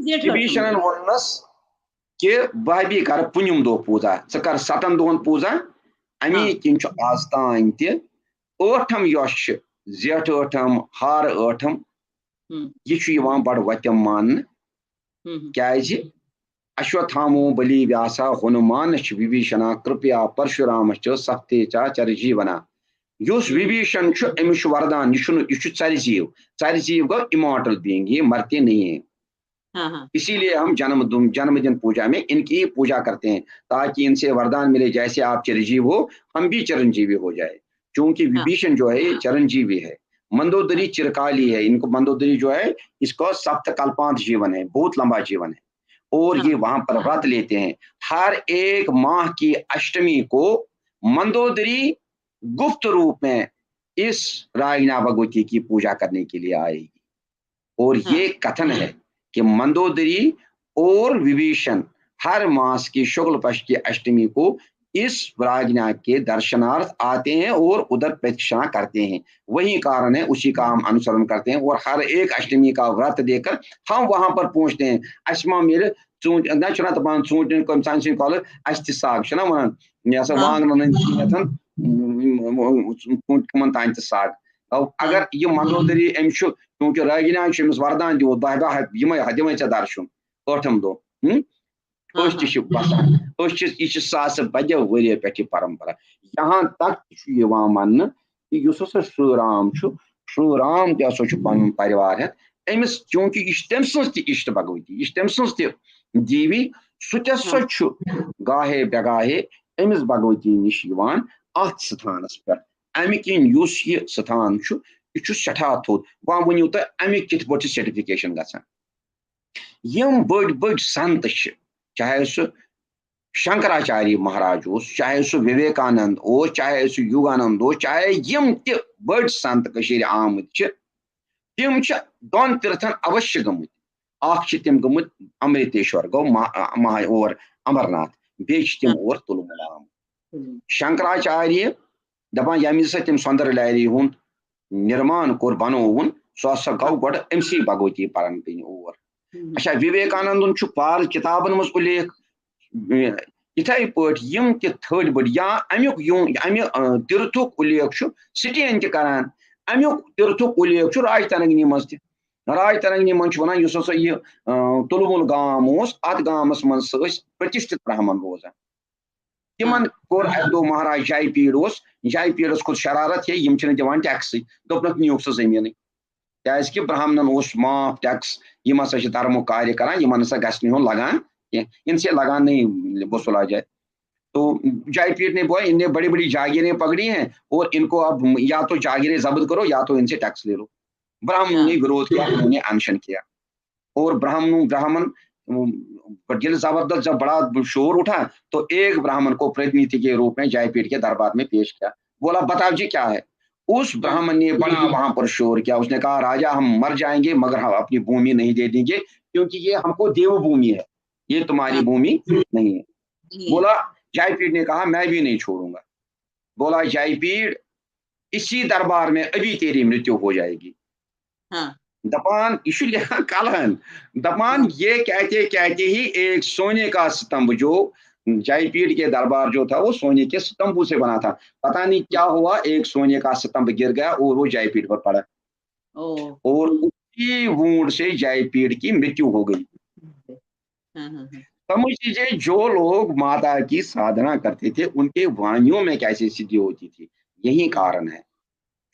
زیٹھِ وِبھیشنن ووٚننس کہِ بہبی کر پُنِم دۄہ پوٗزا، ژٕ کر ستن دۄہن پوٗزا، امی ہاں۔ کِنۍ چھُ آز تام تہِ ٲٹھم یۄس چھِ، زیٹھ ٲٹھم، ہار ٲٹھم، ہم۔ یہِ چھُ یِوان بڑٕ وۄتٮ۪م ماننہٕ، ہم۔ کیازِ اشوتھامو بلی ویاسا ہنومانس چھِ وِبھیشنا کرپیا پرشورامس چھِ ستھے چا چرجیونا۔ یُس وِبھیشن چھُ، أمِس چھُ وردان، یہِ چھُنہٕ، یہِ چھُ ژرِ زیٖو۔ ژرِ زیٖو گوٚو immortal being، یہ مرتے نہیں ہے۔ ہاں، ہاں۔ اسی لیے ہم جنم دن، جنم دن پوجا میں ان کی پوجا کرتے ہیں، تاکہ ان سے وردان ملے، جیسے آپ چرجیو ہو، ہم بھی چرنجیوی ہو جائے۔ چونکہ ہاں۔ وبھیشن جو ہے، یہ چرنجیوی ہے، مندودری چرکالی ہے، ان کو مندودری جو ہے، اس کو سپت کلپانت جیون ہے، بہت لمبا جیون ہے۔ اور ہاں۔ یہ وہاں پر व्रत लेते हैं۔ ہر ایک माह की अष्टमी को मंदोदरी गुप्त रूप में इस रागिना भगवती की पूजा करने के लिए आएगी। और हाँ। ये कथन है कि मंदोदरी और विभीषण हर मास की शुक्ल पक्ष की अष्टमी को इस रागिना के दर्शनार्थ आते हैं और उधर प्रदक्षिणा करते हैं। वही कारण है, उसी का हम अनुसरण करते हैं और हर एक अष्टमी का व्रत देकर हम वहां पर पहुंचते हैं। اسہِ ما میلہِ ژوٗنٛٹھۍ، نہ چھُنہ دَپان ژوٗنٛٹھٮ۪ن کۄم سانہِ سٕنٛدِ کۄلہٕ اَسہِ تہِ سگ، چھُنہ وَنان؟ یہِ ہسا ہاں۔ وانٛگنَن ہٕنٛدۍ کینٛژھن، ژوٗنٛٹھۍ کٕمَن تام تہِ سگ۔ گوٚو، اگر یہِ مندودری أمِس چھُ، چوٗنٛکہِ رٲگِنیٛاہَن چھُ أمِس وردان دیُتمُت، بہٕ ہا، بہٕ ہا، یِمَے ہا، دِمَے ژےٚ درشُن ٲٹھم دۄہ۔ ہُم؟ ہاں، أسۍ تہِ چھِ بسان، أسۍ چھِ، یہِ چھِ ساسہٕ بَدیو ؤریو پٮ۪ٹھ یہِ پرمپرا۔ یہاں تک تہِ چھُ یِوان وننہٕ کہِ یُس ہسا سُہ رام چھُ، سُہ رام تہِ ہسا چھُ پنُن پریوار ہٮ۪تھ۔ أمِس، چوٗنٛکہِ یہِ چھِ تٔمۍ سٕنٛز تہِ اِشٹ بھگؤتی، یہِ چھِ تٔمۍ سٕنٛز تہِ دیوی، سُہ تہِ ہسا ہاں۔ چھُ گاہے بے گاہے أمِس بھگؤتی نِش یِوان اَتھ ستھانس پٮ۪ٹھ۔ اَمہِ کِنۍ یُس یہِ ستھان چھُ، یہِ چھُ سٮ۪ٹھاہ تھوٚد۔ وۄنۍ ؤنِو تُہۍ، اَمِکۍ کِتھ پٲٹھۍ چھِ certification گژھان؟ یِم بٔڑۍ بٔڑۍ سنت چھِ، چاہے سُہ شنکراچاریہ مہاراج اوس، چاہے سُہ وِویکانند اوس، چاہے سُہ یوگانند اوس، چاہے یِم تہِ بٔڑۍ سنت کٔشیٖرِ آمٕتۍ چھِ، تِم چھِ دۄن تیٖرتھن اوشیہ گٔمٕتۍ۔ اکھ چھِ تِم گٔمٕتۍ امرتیشور، گوٚو ما-، مہا-، اور امرناتھ، بیٚیہِ چھِ تِم اور تُلمُل آمٕتۍ۔ شنکراچاریہ دپان، ییٚمہِ وِزِ ہسا تٔمۍ سۄندر لہری ہُنٛد نِرمان کوٚر، بنووُن، سُہ ہسا گوٚو گۄڈٕ أمسٕے بھگؤتی پرن کِنۍ اور۔ اچھا، وِویکانندن چھُ پارٕ کِتابن منٛز اُلیکھ، اِتھے پٲٹھۍ یِم تہِ تھٔدۍ بٔڑۍ یا امیُک یِم، امہِ، آ، تیٖرتھُک اُلیکھ چھُ سٹین تہِ کران، امیُک تیٖرتھُک اُلیکھ چھُ راجترنگنی منٛز تہِ۔ راج ترنگی منٛز چھُ وَنان، یُس ہسا یہِ، آ، تُلمُل گام اوس، اَتھ گامَس منٛز سُہ ٲسۍ پرتِشٹھِت برہمن روزان۔ تِمن کوٚر اَکہِ دۄہ مہاراج جے پیٖڈ اوس، جے پیٖڈس کھوٚت شرارت، ہے، یِم چھِنہٕ دِوان ٹیکسٕے، دوٚپنَکھ، نِیوٗکھ سا زٔمیٖنٕے۔ کیازِ کہِ برہمنن اوس معاف ٹیکس، یِم ہسا چھِ دھرمُک کاریہ کران، یِمن نسا گژھِ نہٕ یُن لگان کینٛہہ، ان سے لگان نہیں وصولا جائے۔ تو جے پیٖڈ نے بولا، ان نے بڑی بڑی جاگیریں پکڑی ہیں اور ان کو اب یا تو جاگیریں ضبط کرو یا تو ان سے ٹیکس لے لو۔ برہمنوں نے وِرودھ کیا، انہوں نے انشن کیا۔ اور برہمنوں، برہمن، ام، ییٚلہِ زبردست، جب بڑا شور اٹھا، تو ایک برہمن کو پرتنیدھی کے روپ میں جے پیٖڈ کے دربار میں پیش کیا۔ بولا، بتاؤ جی، کیا ہے؟ اس برہمن نے بڑا وہاں پر شور کیا، اس نے کہا، راجا، ہم مر جائیں گے مگر ہم اپنی بھومی نہیں دے دیں گے، کیونکہ یہ ہم کو دیو بھومی ہے، یہ تمہاری بھومی نہیں ہے۔ بولا، جے پیٖڈ نے کہا، میں بھی نہیں چھوڑوں گا۔ بولا جے پیٖڈ، اسی دربار میں ابھی تیری मृत्यु हो जाएगी। हाँ। دپان، یہ چھُ لیکھان کلہن، دپان، یہ کہتے کہتے ہی ایک سونے کا ستمبھ، جو جے پیٖڈ کے دربار جو تھا، وہ सोने के स्तंभों से बना था। पता नहीं क्या हुआ, एक सोने का स्तंभ गिर गया और वो जय पीठ पर पड़ा। ओ। और उसी वूंड से जय पीठ की मृत्यु हो गई। हाँ, हाँ, हाँ। समझ लीजिए, जो लोग माता की साधना करते थे, उनके वाणियों में कैसे सिद्धि होती थी, यही कारण है।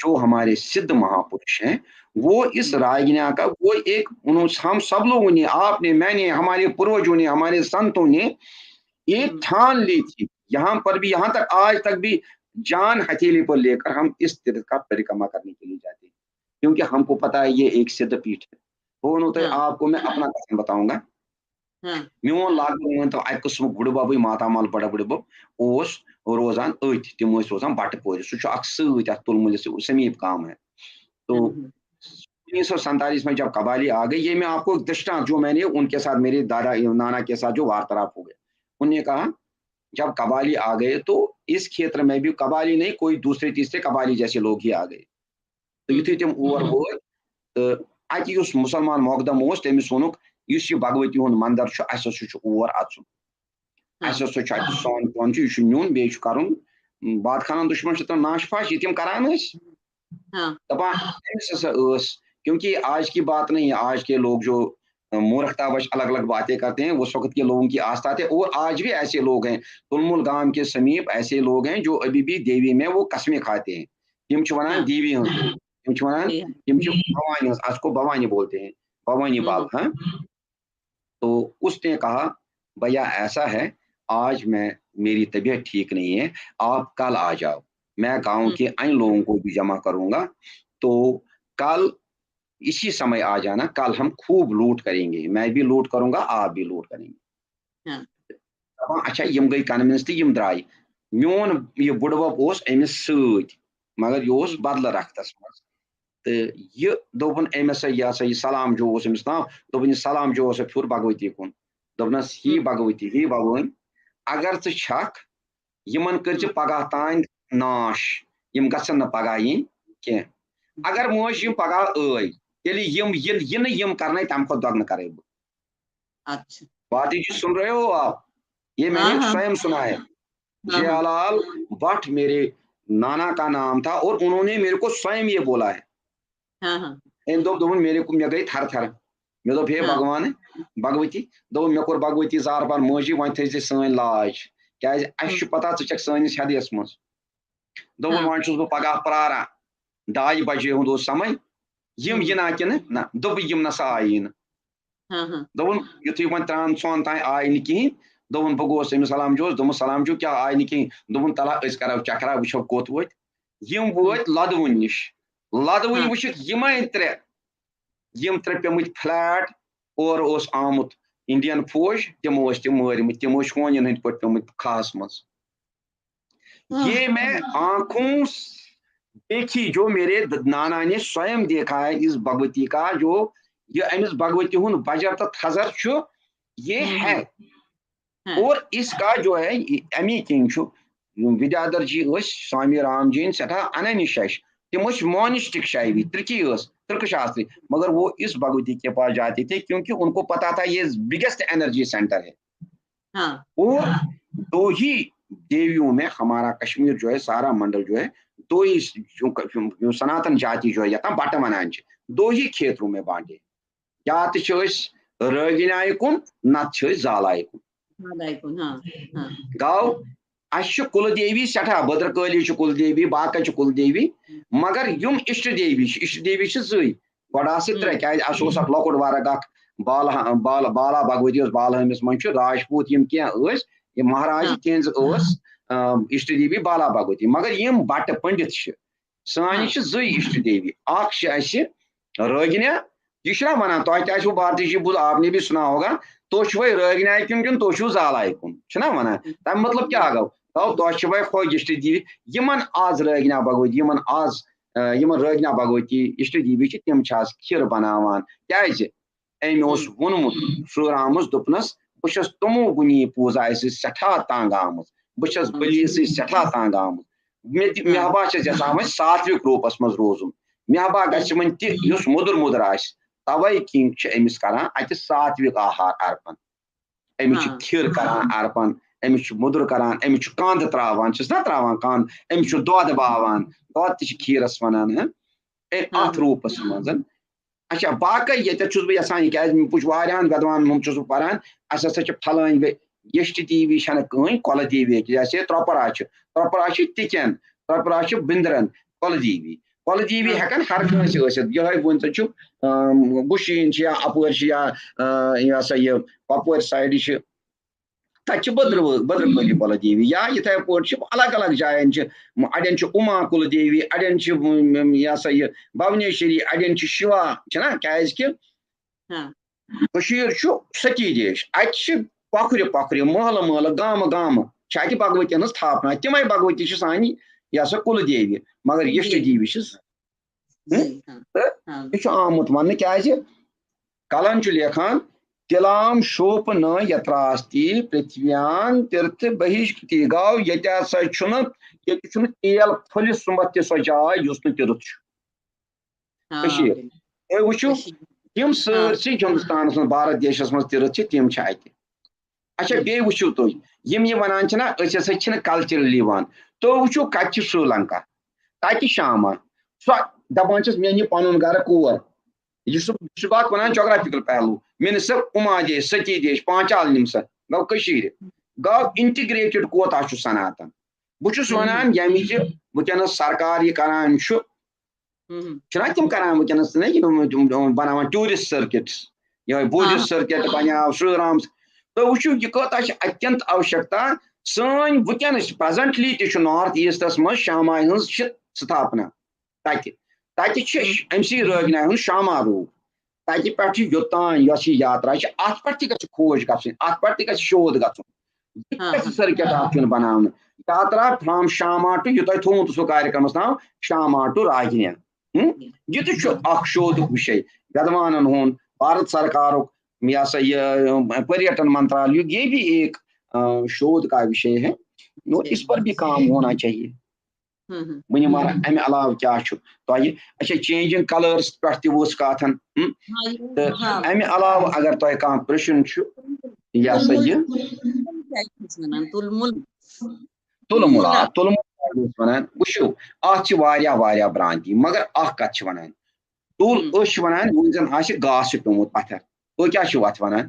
जो हमारे सिद्ध महापुरुष हैं, वो इस राजज्ञा का, वो एक, उन्होंने, हम सब लोगों ने, आपने, मैंने, हमारे पूर्वजों ने, हमारे संतों ने एक हम्म। ठान ली थी। यहाँ पर भी, यहाँ तक, आज तक भी जान हथेली पर लेकर हम इस तीर्थ का परिक्रमा करने के लिए जाते हैं, क्योंकि हमको पता है ये एक सिद्ध पीठ है। वो होता है, हाँ। आपको मैं अपना कथन बताऊंगा। हाँ। میون لگ بہٕ وَنہٕ تۄہہِ اَکہِ قٕسمُک بُڈٕ بَبٕے، ماتامال بَڑٕ بُڈٕ بَب اوس روزان أتھۍ، تِم ٲسۍ روزان بَٹہٕ پورِ۔ سُہ چھُ اَکھ سۭتۍ اَتھ تُلمُلِس سمیٖپ گام ہے۔ تو ہم، ہم۔ انیس سو सैंतालीस में जब कबाली आ गई, ये मैं आपको एक दृष्टांत, जो मैंने उनके साथ, मेरे दादा, नाना के साथ जो वार्तालाप हो गया, उनने कहा, जब कबाली आ गए तो इस क्षेत्र में भी कबाली नहीं, कोई दूसरे तीसरे कबाली जैसे लोग ही आ गए। تہٕ یُتھُے تِم اور وٲتۍ تہٕ اَتہِ یُس مُسلمان مۄقدم اوس، تٔمِس ووٚنُکھ، یُس یہِ بھگؤتی ہُنٛد مندر چھُ، اَسہِ ہسا چھُ اور اَژُن۔ ہاں۔ اَسہِ ہسا چھُ اَتہِ سون پان چھُ، یہِ چھُ نیُن، بیٚیہِ چھُ کَرُن بادخانہٕ دُشمن چھِ تِم ناش پاش، یہِ تِم کَران ٲسۍ۔ ہاں۔ دَپان، أمِس ہسا ٲس، کیونکہ آج کی بات نہیں، آج کے لوگ جو، اَ، مورکھتا وش الگ الگ باتیں کرتے ہیں، اس وقت کے لوگوں کی آستھا تھے۔ اور آج بھی ایسے لوگ ہیں، تُلمُل گام کے سمیٖپ ایسے لوگ ہیں جو ابھی بھی دیوی میں وہ قسمیں کھاتے ہیں۔ یِم چھِ وَنان ہاں۔ دیوی ہٕنٛز، یِم چھِ وَنان، جی ہاں۔ یِم چھِ بھوانی ہٕنٛز، اَتھ کو بھوانی بولتے ہیں، بھوانی ہم۔ بال، ہاں۔ تو اس نے کہا، بھیا ایسا ہے، آج میں، میری طبیعت ٹھیک نہیں ہے، آپ کل آ جاؤ، میں گاؤں ہم۔ کے ان لوگوں کو بھی جمع کروں گا، تو کل اسی समय आ जाना, कल हम खूब लूट करेंगे, मैं भी लूट करूंगा, आप भी लूट करेंगे۔ ہاں۔ دَپان، اچھا، یِم گٔے convince تہٕ یِم درٛاے۔ میون یہِ بُڈٕ بَب اوس أمِس سۭتۍ، مگر یہِ اوس ہم۔ بدلہٕ رَختَس منٛز۔ تہٕ یہِ دوٚپُن أمِس، یہِ ہسا یہِ سلام جو اوس أمِس ناو، دوٚپُن، یہِ سلام جو ہسا پھیوٗر بھگؤتی کُن۔ دوٚپنَس، ہی ہم۔ بھگؤتی، ہی بھگوٲنۍ، اگر ژٕ چھَکھ، یِمن کٔرۍ زِ ہم۔ پگاہ تام ناش، یِم گژھن نہٕ پگاہ یِنۍ کینٛہہ۔ اگر مٲنٛچھ یِم پگاہ ٲے، تیٚلہِ یِم یِن، یِنہٕ یِم کرنے، تَمہِ کھۄتہٕ دۄگنہٕ کرے بہٕ۔ اچھا۔ باتیں جو سن رہے ہو آپ، یہ میں ہاں، نے ہاں۔ स्वयं सुना है। ہاں، ہاں۔ جیالال بٹ میرے نانا کا نام تھا اور انہوں نے میرے کو स्वयं یہ बोला है۔ ہاں، ہاں۔ أمۍ دوٚپ، دوٚپُن، میرے کو، مےٚ گٔے تھر تھر۔ مےٚ دوٚپ، ہے ہاں۔ بھگوان، بھگؤتی، دوٚپُن، مےٚ کوٚر بھگؤتی زار پار، مٲجی، وۄنۍ تھٲے زِ سٲنۍ لاج، کیازِ اَسہِ چھُ پتہ ژٕ چھَکھ سٲنِس ہٮ۪دیس منٛز۔ دوٚپُن، ہاں۔ وۄنۍ چھُس بہٕ پگاہ پراران، ڈاے بجے ہُنٛد اوس سمے، یِم ہم۔ یِنا کِنہٕ نہ؟ دوٚپُکھ، یِم نسا آیی نہٕ۔ ہاں، ہاں۔ دوٚپُن، یُتھُے وۄنۍ ترٛان ژھۄن تام آیہِ نہٕ کِہیٖنۍ، دوٚپُن، بہٕ گوٚوُس أمِس سلام جوس، دوٚپمُت، سلام جو، کیٛاہ آیہِ نہٕ کِہیٖنۍ؟ دوٚپُن، تَلہ أسۍ کَرو چکرا، وٕچھو کوٚت وٲتۍ۔ یِم وٲتۍ لدوٕنۍ نِش۔ لدوٕنۍ ہاں۔ وٕچھِکھ یِمَے ترٛےٚ، یِم ترٛےٚ پیٚمٕتۍ flat، اورٕ اوس آمُت Indian فوج، تِمو ٲسۍ تِم مٲرۍمٕتۍ، تِم ٲسۍ ہونٮ۪ن ہٕنٛدۍ پٲٹھۍ پیٚمٕتۍ کھاہَس منٛز۔ ہاں۔ یہ میں آنکھوں س-، دیکھی، جو میرے د-، نانا نے स्वयं देखा ہے اس بھگؤتی کا، جو یہ أمِس بھگؤتی ہُنٛد بجر تہٕ تھزر چھُ، یہ ہم۔ ہے۔ ہاں۔ اور اس کا جو ہے، یہ امی کِنۍ چھُ، ودیادھر جی ٲسۍ سوامی رام جی یِن سٮ۪ٹھاہ اننہِ شش، تِم ٲسۍ monistic شیوی، ترکی ٲس، ترک شاستری، مگر وہ اس بھگؤتی کے پاس جاتے تھے کیونکہ ان کو پتا تھا یہ biggest energy center ہے۔ ہاں۔ اور دو ہی دیویوں میں ہمارا کشمیر جو ہے، سارا منڈل جو ہے، دو ہی س-، جو ک-، جو، جو سناتن جاتی جو ہے، یتھ بٹ ونان چھِ، دو ہی کھیتروں میں بانٹے۔ یا تہِ چھِ أسۍ رٲگِنۍ آیہِ کُن، نتہٕ چھِ أسۍ زالایہِ کُن۔ زالایہِ کُن، ہاں، ہاں۔ گوٚو، اَسہِ چھِ کُلہٕ دیوی سٮ۪ٹھاہ، بدرکٲلی چھِ کُلہٕ دیوی، باقٕے چھِ کُلہٕ دیوی، مگر یِم اِشٹ دیوی چھِ، اِشٹ دیوی چھِ زٕے۔ گۄڈٕ آسہٕ ترٛےٚ، کیٛازِ اَسہِ اوس اَتھ لۄکُٹ ورق اَکھ، بالہٕ ہا-، بالہٕ، بالا بھگوتی اوس بالہٕ ہٲمِس منٛز چھُ، راجپوٗت یِم کینٛہہ ٲسۍ، یِم مہراج تِہنٛز ٲس، آ، اِشٹ دیوی بالا بھگوتی۔ مگر یِم بٹہٕ پنڈت چھِ، سانہِ چھِ زٕے اِشٹ دیوی۔ اَکھ چھِ اَسہِ رٲگِنۍ، یہِ چھُنہ وَنان، تۄہہِ تہِ آسِوٕ بھارتی جی بوٗز، آپ نے بھی سنا ہوگا، تُہۍ چھِوَے رٲگِنۍ آیہِ کُن کِنہٕ تُہۍ چھِو زالایہِ کُن؟ چھُنہ وَنان؟ تَمہِ مطلب کیٛاہ گوٚو؟ گوٚو، تۄہہِ چھِوَے ہُہ اِشٹ دیوی۔ یِمَن آز رٲگِنۍ بھگوتی، یِمَن آز، آ، یِمَن رٲگِنۍ بھگوتی اِشٹ دیوی چھِ، تِم چھِ آز کھیٖر بَناوان۔ کیٛازِ؟ أمۍ اوس ووٚنمُت شُرامَس، دوٚپنَس، "بہٕ چھَس تمو گُنی پوٗزایہِ سۭتۍ سٮ۪ٹھاہ تنٛگ آمٕژ، بہٕ چھَس بٔلی سۭتۍ سٮ۪ٹھاہ تنٛگ آمٕژ۔ مےٚ تہِ، مےٚ ہا چھَس یَژھان وۄنۍ ساتوِک روٗپَس منٛز روزُن، مےٚ ہا گژھِ وۄنۍ تہِ یُس مُدُر مُدُر آسہِ۔" تَوَے کِنۍ چھِ أمِس کَران اَتہِ ساتوِک آہار ارپن۔ أمِس چھِ کھِر کَران ارپن، أمِس چھُ مُدُر کَران، أمِس چھُ کَنٛد ترٛاوان، چھِس نا ترٛاوان کَنٛد، أمِس چھُ دۄد باوان، دۄد تہِ چھِ کھیٖرَس وَنان، ہہ؟ اے، اَتھ روٗپَس منٛز۔ اچھا، باقٕے ییٚتٮ۪تھ چھُس بہٕ یَژھان یہِ، کیٛازِ بہٕ چھُس واریاہَن وٮ۪دوانَن ہُنٛد چھُس بہٕ پَران، اَسہِ ہسا چھِ پھلٲنۍ بے-، یشٹ دیوی چھَنہٕ کٕہٕنۍ، کۄلہٕ دیوی ییٚتہِ، جیسے ترٛۄپرا چھِ، ترٛۄپرا چھِ تِکٮ۪ن، ترٛۄپرا چھِ بِندرَن، کۄلہٕ دیوی۔ کۄلہٕ دیوی ہٮ۪کَن ہر کٲنٛسہِ ٲسِتھ۔ یِہوٚے ؤنۍ تو چھُ، آم، گُشیٖن چھِ یا اَپٲرۍ چھِ یا، آ، یہِ ہسا یہِ کۄپوٲرۍ سایڈٕ چھِ۔ تَتہِ چھِ بدرٕ، بدرٕ کٲلی کۄلہٕ دیوی۔ یا یِتھَے پٲٹھۍ چھِ الگ الگ جایَن چھِ، اَڑٮ۪ن چھِ اُما کُلہٕ دیوی، اَڑٮ۪ن چھِ، یہِ ہسا یہِ بھونیشوری، اَڑٮ۪ن چھِ شِوا، چھِنہ؟ کیٛازِ کہِ کٔشیٖر چھُ ستی دیش۔ اَتہِ چھِ پۄکھرِ پۄکھرِ، محلہٕ محلہٕ، گامہٕ گامہٕ چھِ اَتہِ بھگؤتی ہٕنٛز تھاپنا۔ تِمَے بھگؤتی چھِ سانہِ یہِ ہسا کُلہٕ دیوی، مگر یشٹ دیوی چھِ زٕ۔ ہُم؟ تہٕ یہِ چھُ آمُت وَننہٕ، کیٛازِ کلن چھُ لیکھان، "تِلام شوپ نہ یتراستی پرتھویان تِرتھ بہشتی"۔ گوٚو، ییٚتہِ ہسا چھُنہٕ، ییٚتہِ چھُنہٕ تیل پھٔلِس سُمبتھ تہِ سۄ جاے یُس نہٕ تِرُتھ چھُ۔ کٔشیٖر۔ تُہۍ وٕچھِو، یِم سٲرسٕے ہِندُستانَس منٛز، بھارت دیشَس منٛز تِرُتھ چھِ، تِم چھِ اَتہِ۔ اچھا، بیٚیہِ وٕچھِو تُہۍ، یِم یہِ وَنان چھِنہ، أسۍ ہسا چھِنہٕ culturally یِوان۔ تُہۍ وٕچھِو، کَتہِ چھِ سری لنکا، کَتہِ چھِ شامہ؟ سۄ دَپان چھَس، مےٚ نہِ پَنُن گَرٕ کور۔ یہِ چھُ، یہِ چھُ اَکھ وَنان geographical پہلو۔ مےٚ نہِ سۄ اُما دیش، ستی دیش، پانچال نِم سۄ، گوٚو کٔشیٖرِ۔ گوٚو integrated کوتاہ چھُ سناتن؟ بہٕ چھُس وَنان، ییٚمہِ وِزِ وٕنکیٚنَس سرکار یہِ کران چھُ، چھِنہ تِم کران وٕنکیٚنَس، نہ، یِم، یِم، یِم بَناوان tourist circuits، یِہوٚے Buddhist circuit بَنیو، شری رام۔ تُہۍ وٕچھِو، یہِ کۭژاہ چھِ اَتہِ کٮ۪ن آوشکتا۔ سٲنۍ وٕنکیٚنَس presently تہِ چھُ North East منٛز شاماے ہٕنٛز چھِ ستھاپنا تَتہِ۔ تَتہِ چھِ أمۍ سٕے رٲگناے ہُنٛد شاما روٗپ۔ تَتہِ پٮ۪ٹھ چھِ یوٚتام یۄس یہِ یاترا چھِ، اَتھ پٮ۪ٹھ تہِ گژھِ کھوج گژھٕنۍ، اَتھ پٮ۪ٹھ تہِ گژھِ شوٗد گژھُن۔ یہِ تہِ گژھِ circuit اَکھ یُن بَناونہٕ۔ یاترا from شاما to، یہِ تۄہہِ تھوٚومُت اوسوٕ کاریکرمَس ناو شاما to راگنیہ۔ ہُم؟ یہِ تہِ چھُ اَکھ شوٗدُک وِشے۔ وٮ۪دوانَن ہُنٛد، بھارت سرکارُک، یہِ ہسا یہِ، اَ، پریٹن منترالیہ، یہ بھی ایک، اَ، شوٗد کا وِشے ہے۔ اور اس پر بھی کام ہونا چاہیے۔ وۄنۍ یِم وَنان، اَمہِ علاوٕ کیٛاہ چھُ تۄہہِ؟ اچھا، changing colours پٮ۪ٹھ تہِ وٕژھ کَتھ۔ ہُم؟ تہٕ اَمہِ علاوٕ اگر تۄہہِ کانٛہہ پرٛژھُن چھُ، یہِ ہسا یہِ۔ تُلمُل، آ، تُلمُل چھِ وَنان۔ وٕچھِو، اَتھ چھِ واریاہ، واریاہ برٛانٛدی، مگر اَکھ کَتھ چھِ وَنان، تُل، أسۍ چھِ وَنان، وۄنۍ زَن آسہِ گاسہٕ پیوٚمُت پَتھر، تُہۍ کیٛاہ چھِو اَتھ وَنان؟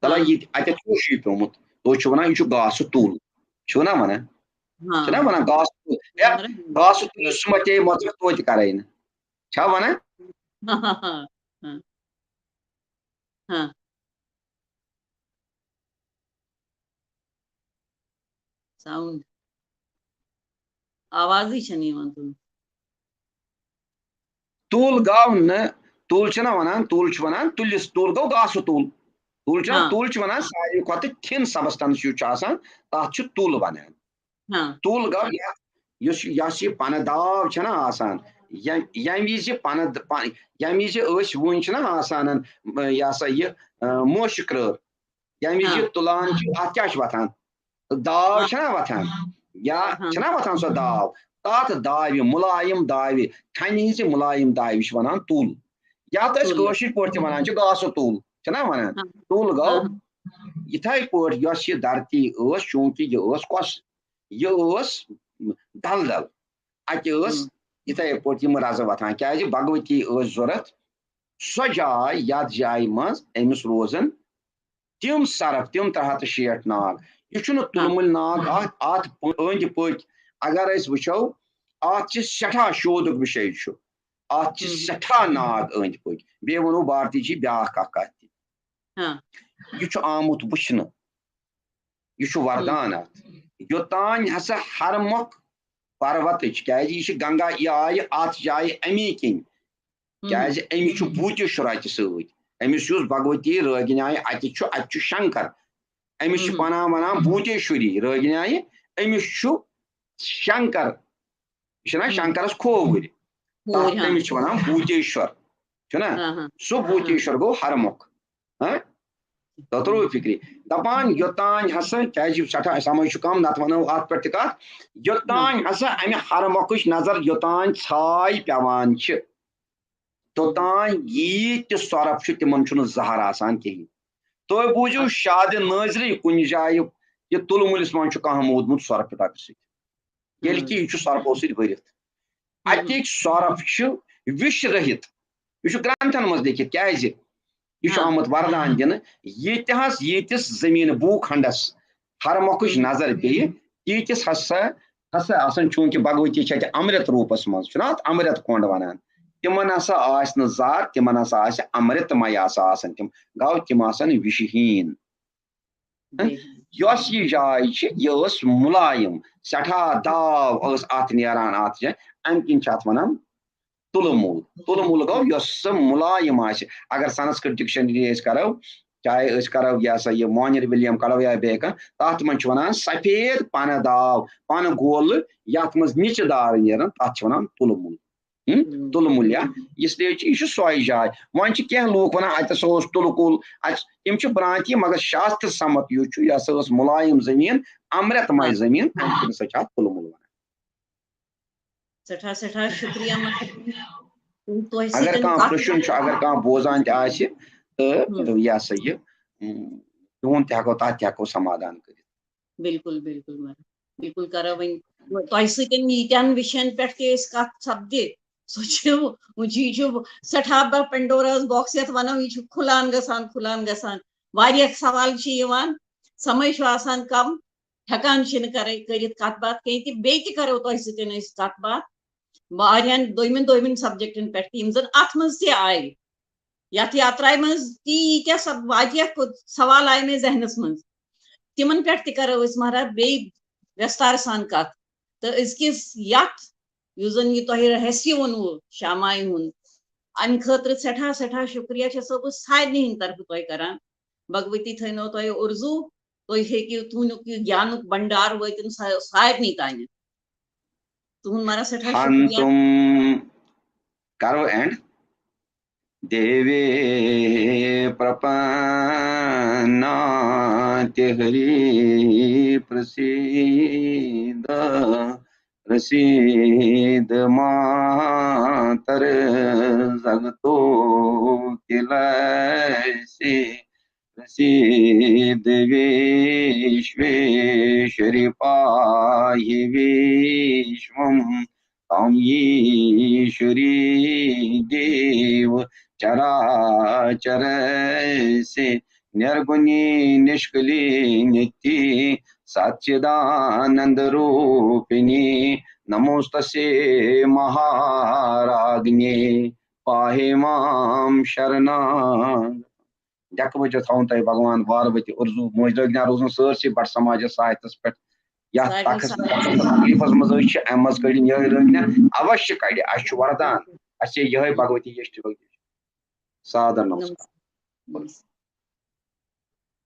تَلہ، یہِ تہِ، اَتٮ۪تھ چھُ شُے پیوٚمُت، تُہۍ چھِو وَنان، یہِ چھُ گاسہٕ تُل، چھِو نا وَنان؟ چھِنا وَنان گاسہٕ تُل؟ ہے، گاسہٕ تُلِس مَتے مۄژَر توتہِ کَرَے نہٕ۔ چھا وَنان؟ Sound. آوازٕے چھَنہٕ یِوان تُل۔ تُل گوٚو نہٕ، تُل چھِنہ وَنان، تُل چھِ وَنان تُلِس، تُل گوٚو گاسہٕ تُل۔ تُل چھِنہ، تُل چھِ وَنان ساروی کھۄتہٕ thin substance یُس چھُ آسان، تَتھ چھِ تُل وَنان۔ تُل گوٚو یَتھ، یُس، یۄس یہِ پَنہٕ داو چھَنہ آسان، ییٚمہِ، ییٚمہِ وِزِ پَنہٕ د-، پَ-، ییٚمہِ وِزِ أسۍ وُنہِ چھِنہ آسان، یہِ ہسا یہِ، اَ، مٲشہِ کرٛٲر، ییٚمہِ وِزِ یہِ تُلان چھِ، اَتھ کیٛاہ چھِ وۄتھان؟ داو چھَنہ وۄتھان؟ یا چھَنہ وۄتھان سۄ داو؟ تَتھ داوِ، مُلایِم داوِ، تھَنہِ ہِنٛزِ مُلایِم داوِ چھِ وَنان تُل۔ یَتھ أسۍ کٲشِر پٲٹھۍ تہِ وَنان چھِ گاسہٕ تُل، چھِنہ وَنان؟ تُل گوٚو۔ یِتھَے پٲٹھۍ یۄس یہِ دھرتی ٲس، چوٗنٛکہِ یہِ ٲس کۄس؟ یہِ ٲس دَلدَل۔ اَتہِ ٲس یِتھے پٲٹھۍ یِم رزٕ وۄتھان، کیازِ بھگوتی ٲس ضوٚرتھ سۄ جاے، یتھ جایہِ منٛز أمِس روزن تِم سرپھ، تِم ترٛےٚ ہتھ تہٕ شیٹھ ناگ۔ یہِ چھُنہٕ تُلمُلۍ ناگ، اتھ اتھ أنٛدۍ پٔکۍ اگر أسۍ وٕچھو، اتھ چھِ سٮ۪ٹھاہ شودُک وِشے چھُ، اتھ چھِ سٮ۪ٹھاہ ناگ أنٛدۍ پٔکۍ۔ بیٚیہِ ووٚنوُ بھارتی جی بیٛاکھ اکھ کتھ تہِ۔ یہِ چھُ آمُت وٕچھنہٕ، یہِ چھُ وردان اتھ۔ یوٚتانۍ ہسا ہرمۄکھ پروتٕچ، کیازِ یہِ چھِ گنگا، یہِ آیہِ اتھ جایہِ امی کِنۍ، کیازِ أمِس چھُ بھوٗتیشور اتہِ سۭتۍ۔ أمِس یُس بھگوتی رٲگِنۍ آیہِ اتہِ چھُ، اتہِ چھُ شنکر۔ أمِس چھِ پناہ ونان بھوٗتیشوری رٲگِنۍ آیہِ، أمِس چھُ شنکر، یہِ چھُنہ شنکرس کھووُرۍ، تتھ أمِس چھِ ونان بھوٗتیشور، چھُنہ؟ سُہ بھوٗتیشور گوٚو ہرمۄکھ۔ ہاں؟ تترو فکری۔ دپان یوٚتانۍ ہسا، کیازِ یہِ سٮ۪ٹھاہ سمے چھُ کم، نتہٕ ونو اتھ پٮ۪ٹھ تہِ کتھ، یوٚتانۍ ہسا امہِ ہرمۄکھٕچ نظر یوٚتانۍ ژھاے پٮ۪وان چھِ، توٚتانۍ ییٖتۍ تہِ سۄرپھ چھِ، تِمن چھُنہٕ زہر آسان کِہیٖنۍ۔ تُہۍ بوٗزِو شادِ نٲظرٕے کُنہِ جایہِ، یہِ تُلمُلِس منٛز چھُ کانٛہہ موٗدمُت سۄرپھِ ٹۄپہِ سۭتۍ، ییٚلہِ کہِ یہِ چھُ سۄرپھو سۭتۍ بٔرِتھ۔ اتِکۍ سۄرپھ چھِ وِش رٔہِتھ۔ یہِ چھُ گرنتھن منٛز لیکھِتھ۔ کیازِ؟ یہِ چھُ آمُت وردان دِنہٕ۔ ییٖتِہس، ییٖتِس زٔمیٖن بھوٗکھنڈس ہرمۄکھٕچ نظر پیٚیہِ، تیٖتِس ہسا، ہسا آسان، چوٗنٛکہِ بھگوتی چھِ اتہِ امرت روٗپس منٛز، چھُنہ اتھ امرت کونڈ ونان۔ تِمن ہسا آسہِ نہٕ زہر، تِمن ہسا آسہِ امرت مے ہسا آسان تِم۔ گوٚو تِم آسان وِشہٕ ہیٖن۔ یۄس یہِ جاے چھِ، یہِ ٲس مُلایِم، سٮ۪ٹھاہ داو ٲس اتھ نیران، اتھ جایہِ۔ امہِ کِنۍ چھِ اتھ ونان تُلہٕ مُل۔ تُلہٕ مُل گوٚو یۄس سۄ مُلایِم آسہِ۔ اگر سنسکرت ڈکشنری أسۍ کرو، چاہے أسۍ کرو یہِ ہسا یہِ مونر ولیَم کرو یا بیٚیہِ کانٛہہ، تتھ منٛز چھِ ونان سفید پنہٕ داو، پنہٕ گولہٕ، یتھ منٛز نِچہِ دار نیران، تتھ چھِ ونان تُلہٕ مُل۔ ہم؟ تُلہٕ مُل، یا اس لیے چھِ، یہِ چھُ سۄے جاے۔ وۄنۍ چھِ کینٛہہ لوٗکھ ونان، اتٮ۪س اوس تُلہٕ کُل، اتٮ۪س، تِم چھِ برانتی، مگر شاستر سمت یُس چھُ، یہِ ہسا ٲس مُلایِم زٔمیٖن، امرت مے زٔمیٖن، امہِ کِنۍ ہسا چھِ اتھ تُلہٕ مُل ونان۔ سٮ۪ٹھاہ سٮ۪ٹھاہ شُکریہ محترم۔ تۄہہِ اگر سۭتۍ کانٛہہ کتھ پرٛژھُن چھُ، اگر کانٛہہ بوزان تہِ آسہِ، تہٕ ہم۔ یہِ ہسا یہِ، اۭں، تِہُنٛد تہِ ہٮ۪کو، تتھ تہِ ہٮ۪کو سمادھان کٔرِتھ۔ بِلکُل، بِلکُل، madam۔ بِلکُل کرو وۄنۍ تۄہہِ سۭتۍ ییٖتٮ۪ن وِشین پٮ۪ٹھ تہِ أسۍ کتھ سپدِ، سُہ چھُ، وۄنۍ چھُ، یہِ چھُ سٮ۪ٹھاہ بڑٕ Pandora's box یتھ ونو، یہِ چھُ کھُلان گژھان، کھُلان گژھان۔ واریاہ سوال چھِ یِوان، سمے چھُ آسان کم، ہٮ۪کان چھِنہٕ کرے-، کٔرِتھ کتھ باتھ کینٛہہ تہِ۔ بیٚیہِ تہِ کرو تۄہہِ سۭتۍ أسۍ کتھ باتھ واریاہن دوٚیمٮ۪ن دوٚیمٮ۪ن سبجیکٹن پٮ۪ٹھ تہِ، یِم زن اتھ منٛز تہِ آیہِ، یتھ یاترایہِ منٛز تہِ ییٖتیٛاہ سب-، واریاہ کو-، سوال آیہِ مےٚ ذہنس منٛز، تِمن پٮ۪ٹھ تہِ کرو أسۍ مہراز بیٚیہِ وٮ۪ستار سان کتھ۔ تہٕ أزکِس یتھ، یُس زن یہِ تۄہہِ رہسیہ ووٚنوُ شامایہِ ہُنٛد، امہِ خٲطرٕ سٮ۪ٹھاہ سٮ۪ٹھاہ شُکریہ چھسو بہٕ سارنٕے ہٕنٛدِ طرفہٕ تۄہہِ کران۔ بھگوتی تھٲینو تۄہہِ اُرزوٗ، تُہۍ ہیٚکِو تُہنٛدیُک یہِ گیانُک بنڈار وٲتِن سا-، سارنٕے تانۍ۔ تُہُنٛد مہراز سٮ۪ٹھاہ شُکریہ۔ ہنتم کرو اینڈ۔ دیوے پرپناتی ہری پرسید، پرسید ماتر جگتو کلسی، پرسید ویشویشوری پاہی ویشوم، تام ایشوری دیو چراچرسی، نرگنی نشکلی نتی سچدانند روپنی، نموستسے مہاراگنی، پاہی مام شرناگتم۔ ڈیکہٕ وجہ تھاوُن تۄہہِ بھگوان وارٕ وتہِ اُرزو۔ موج دٲگۍ نا روزُن سٲرسٕے بٹ سماجس ساہتس پٮ۪ٹھ۔ یتھ سارنٕے تکس سلام۔ تکلیفس منٛز أسۍ چھِ، امہِ منٛز کٔڑِن یِہوٚے رٲگنہ، اوشیہ کڑِ، اسہِ چھُ وردان، اسہِ چھِ یہے بھگوتی یشٹی بھگوتی۔ سادر نمسکار۔ نمسکار۔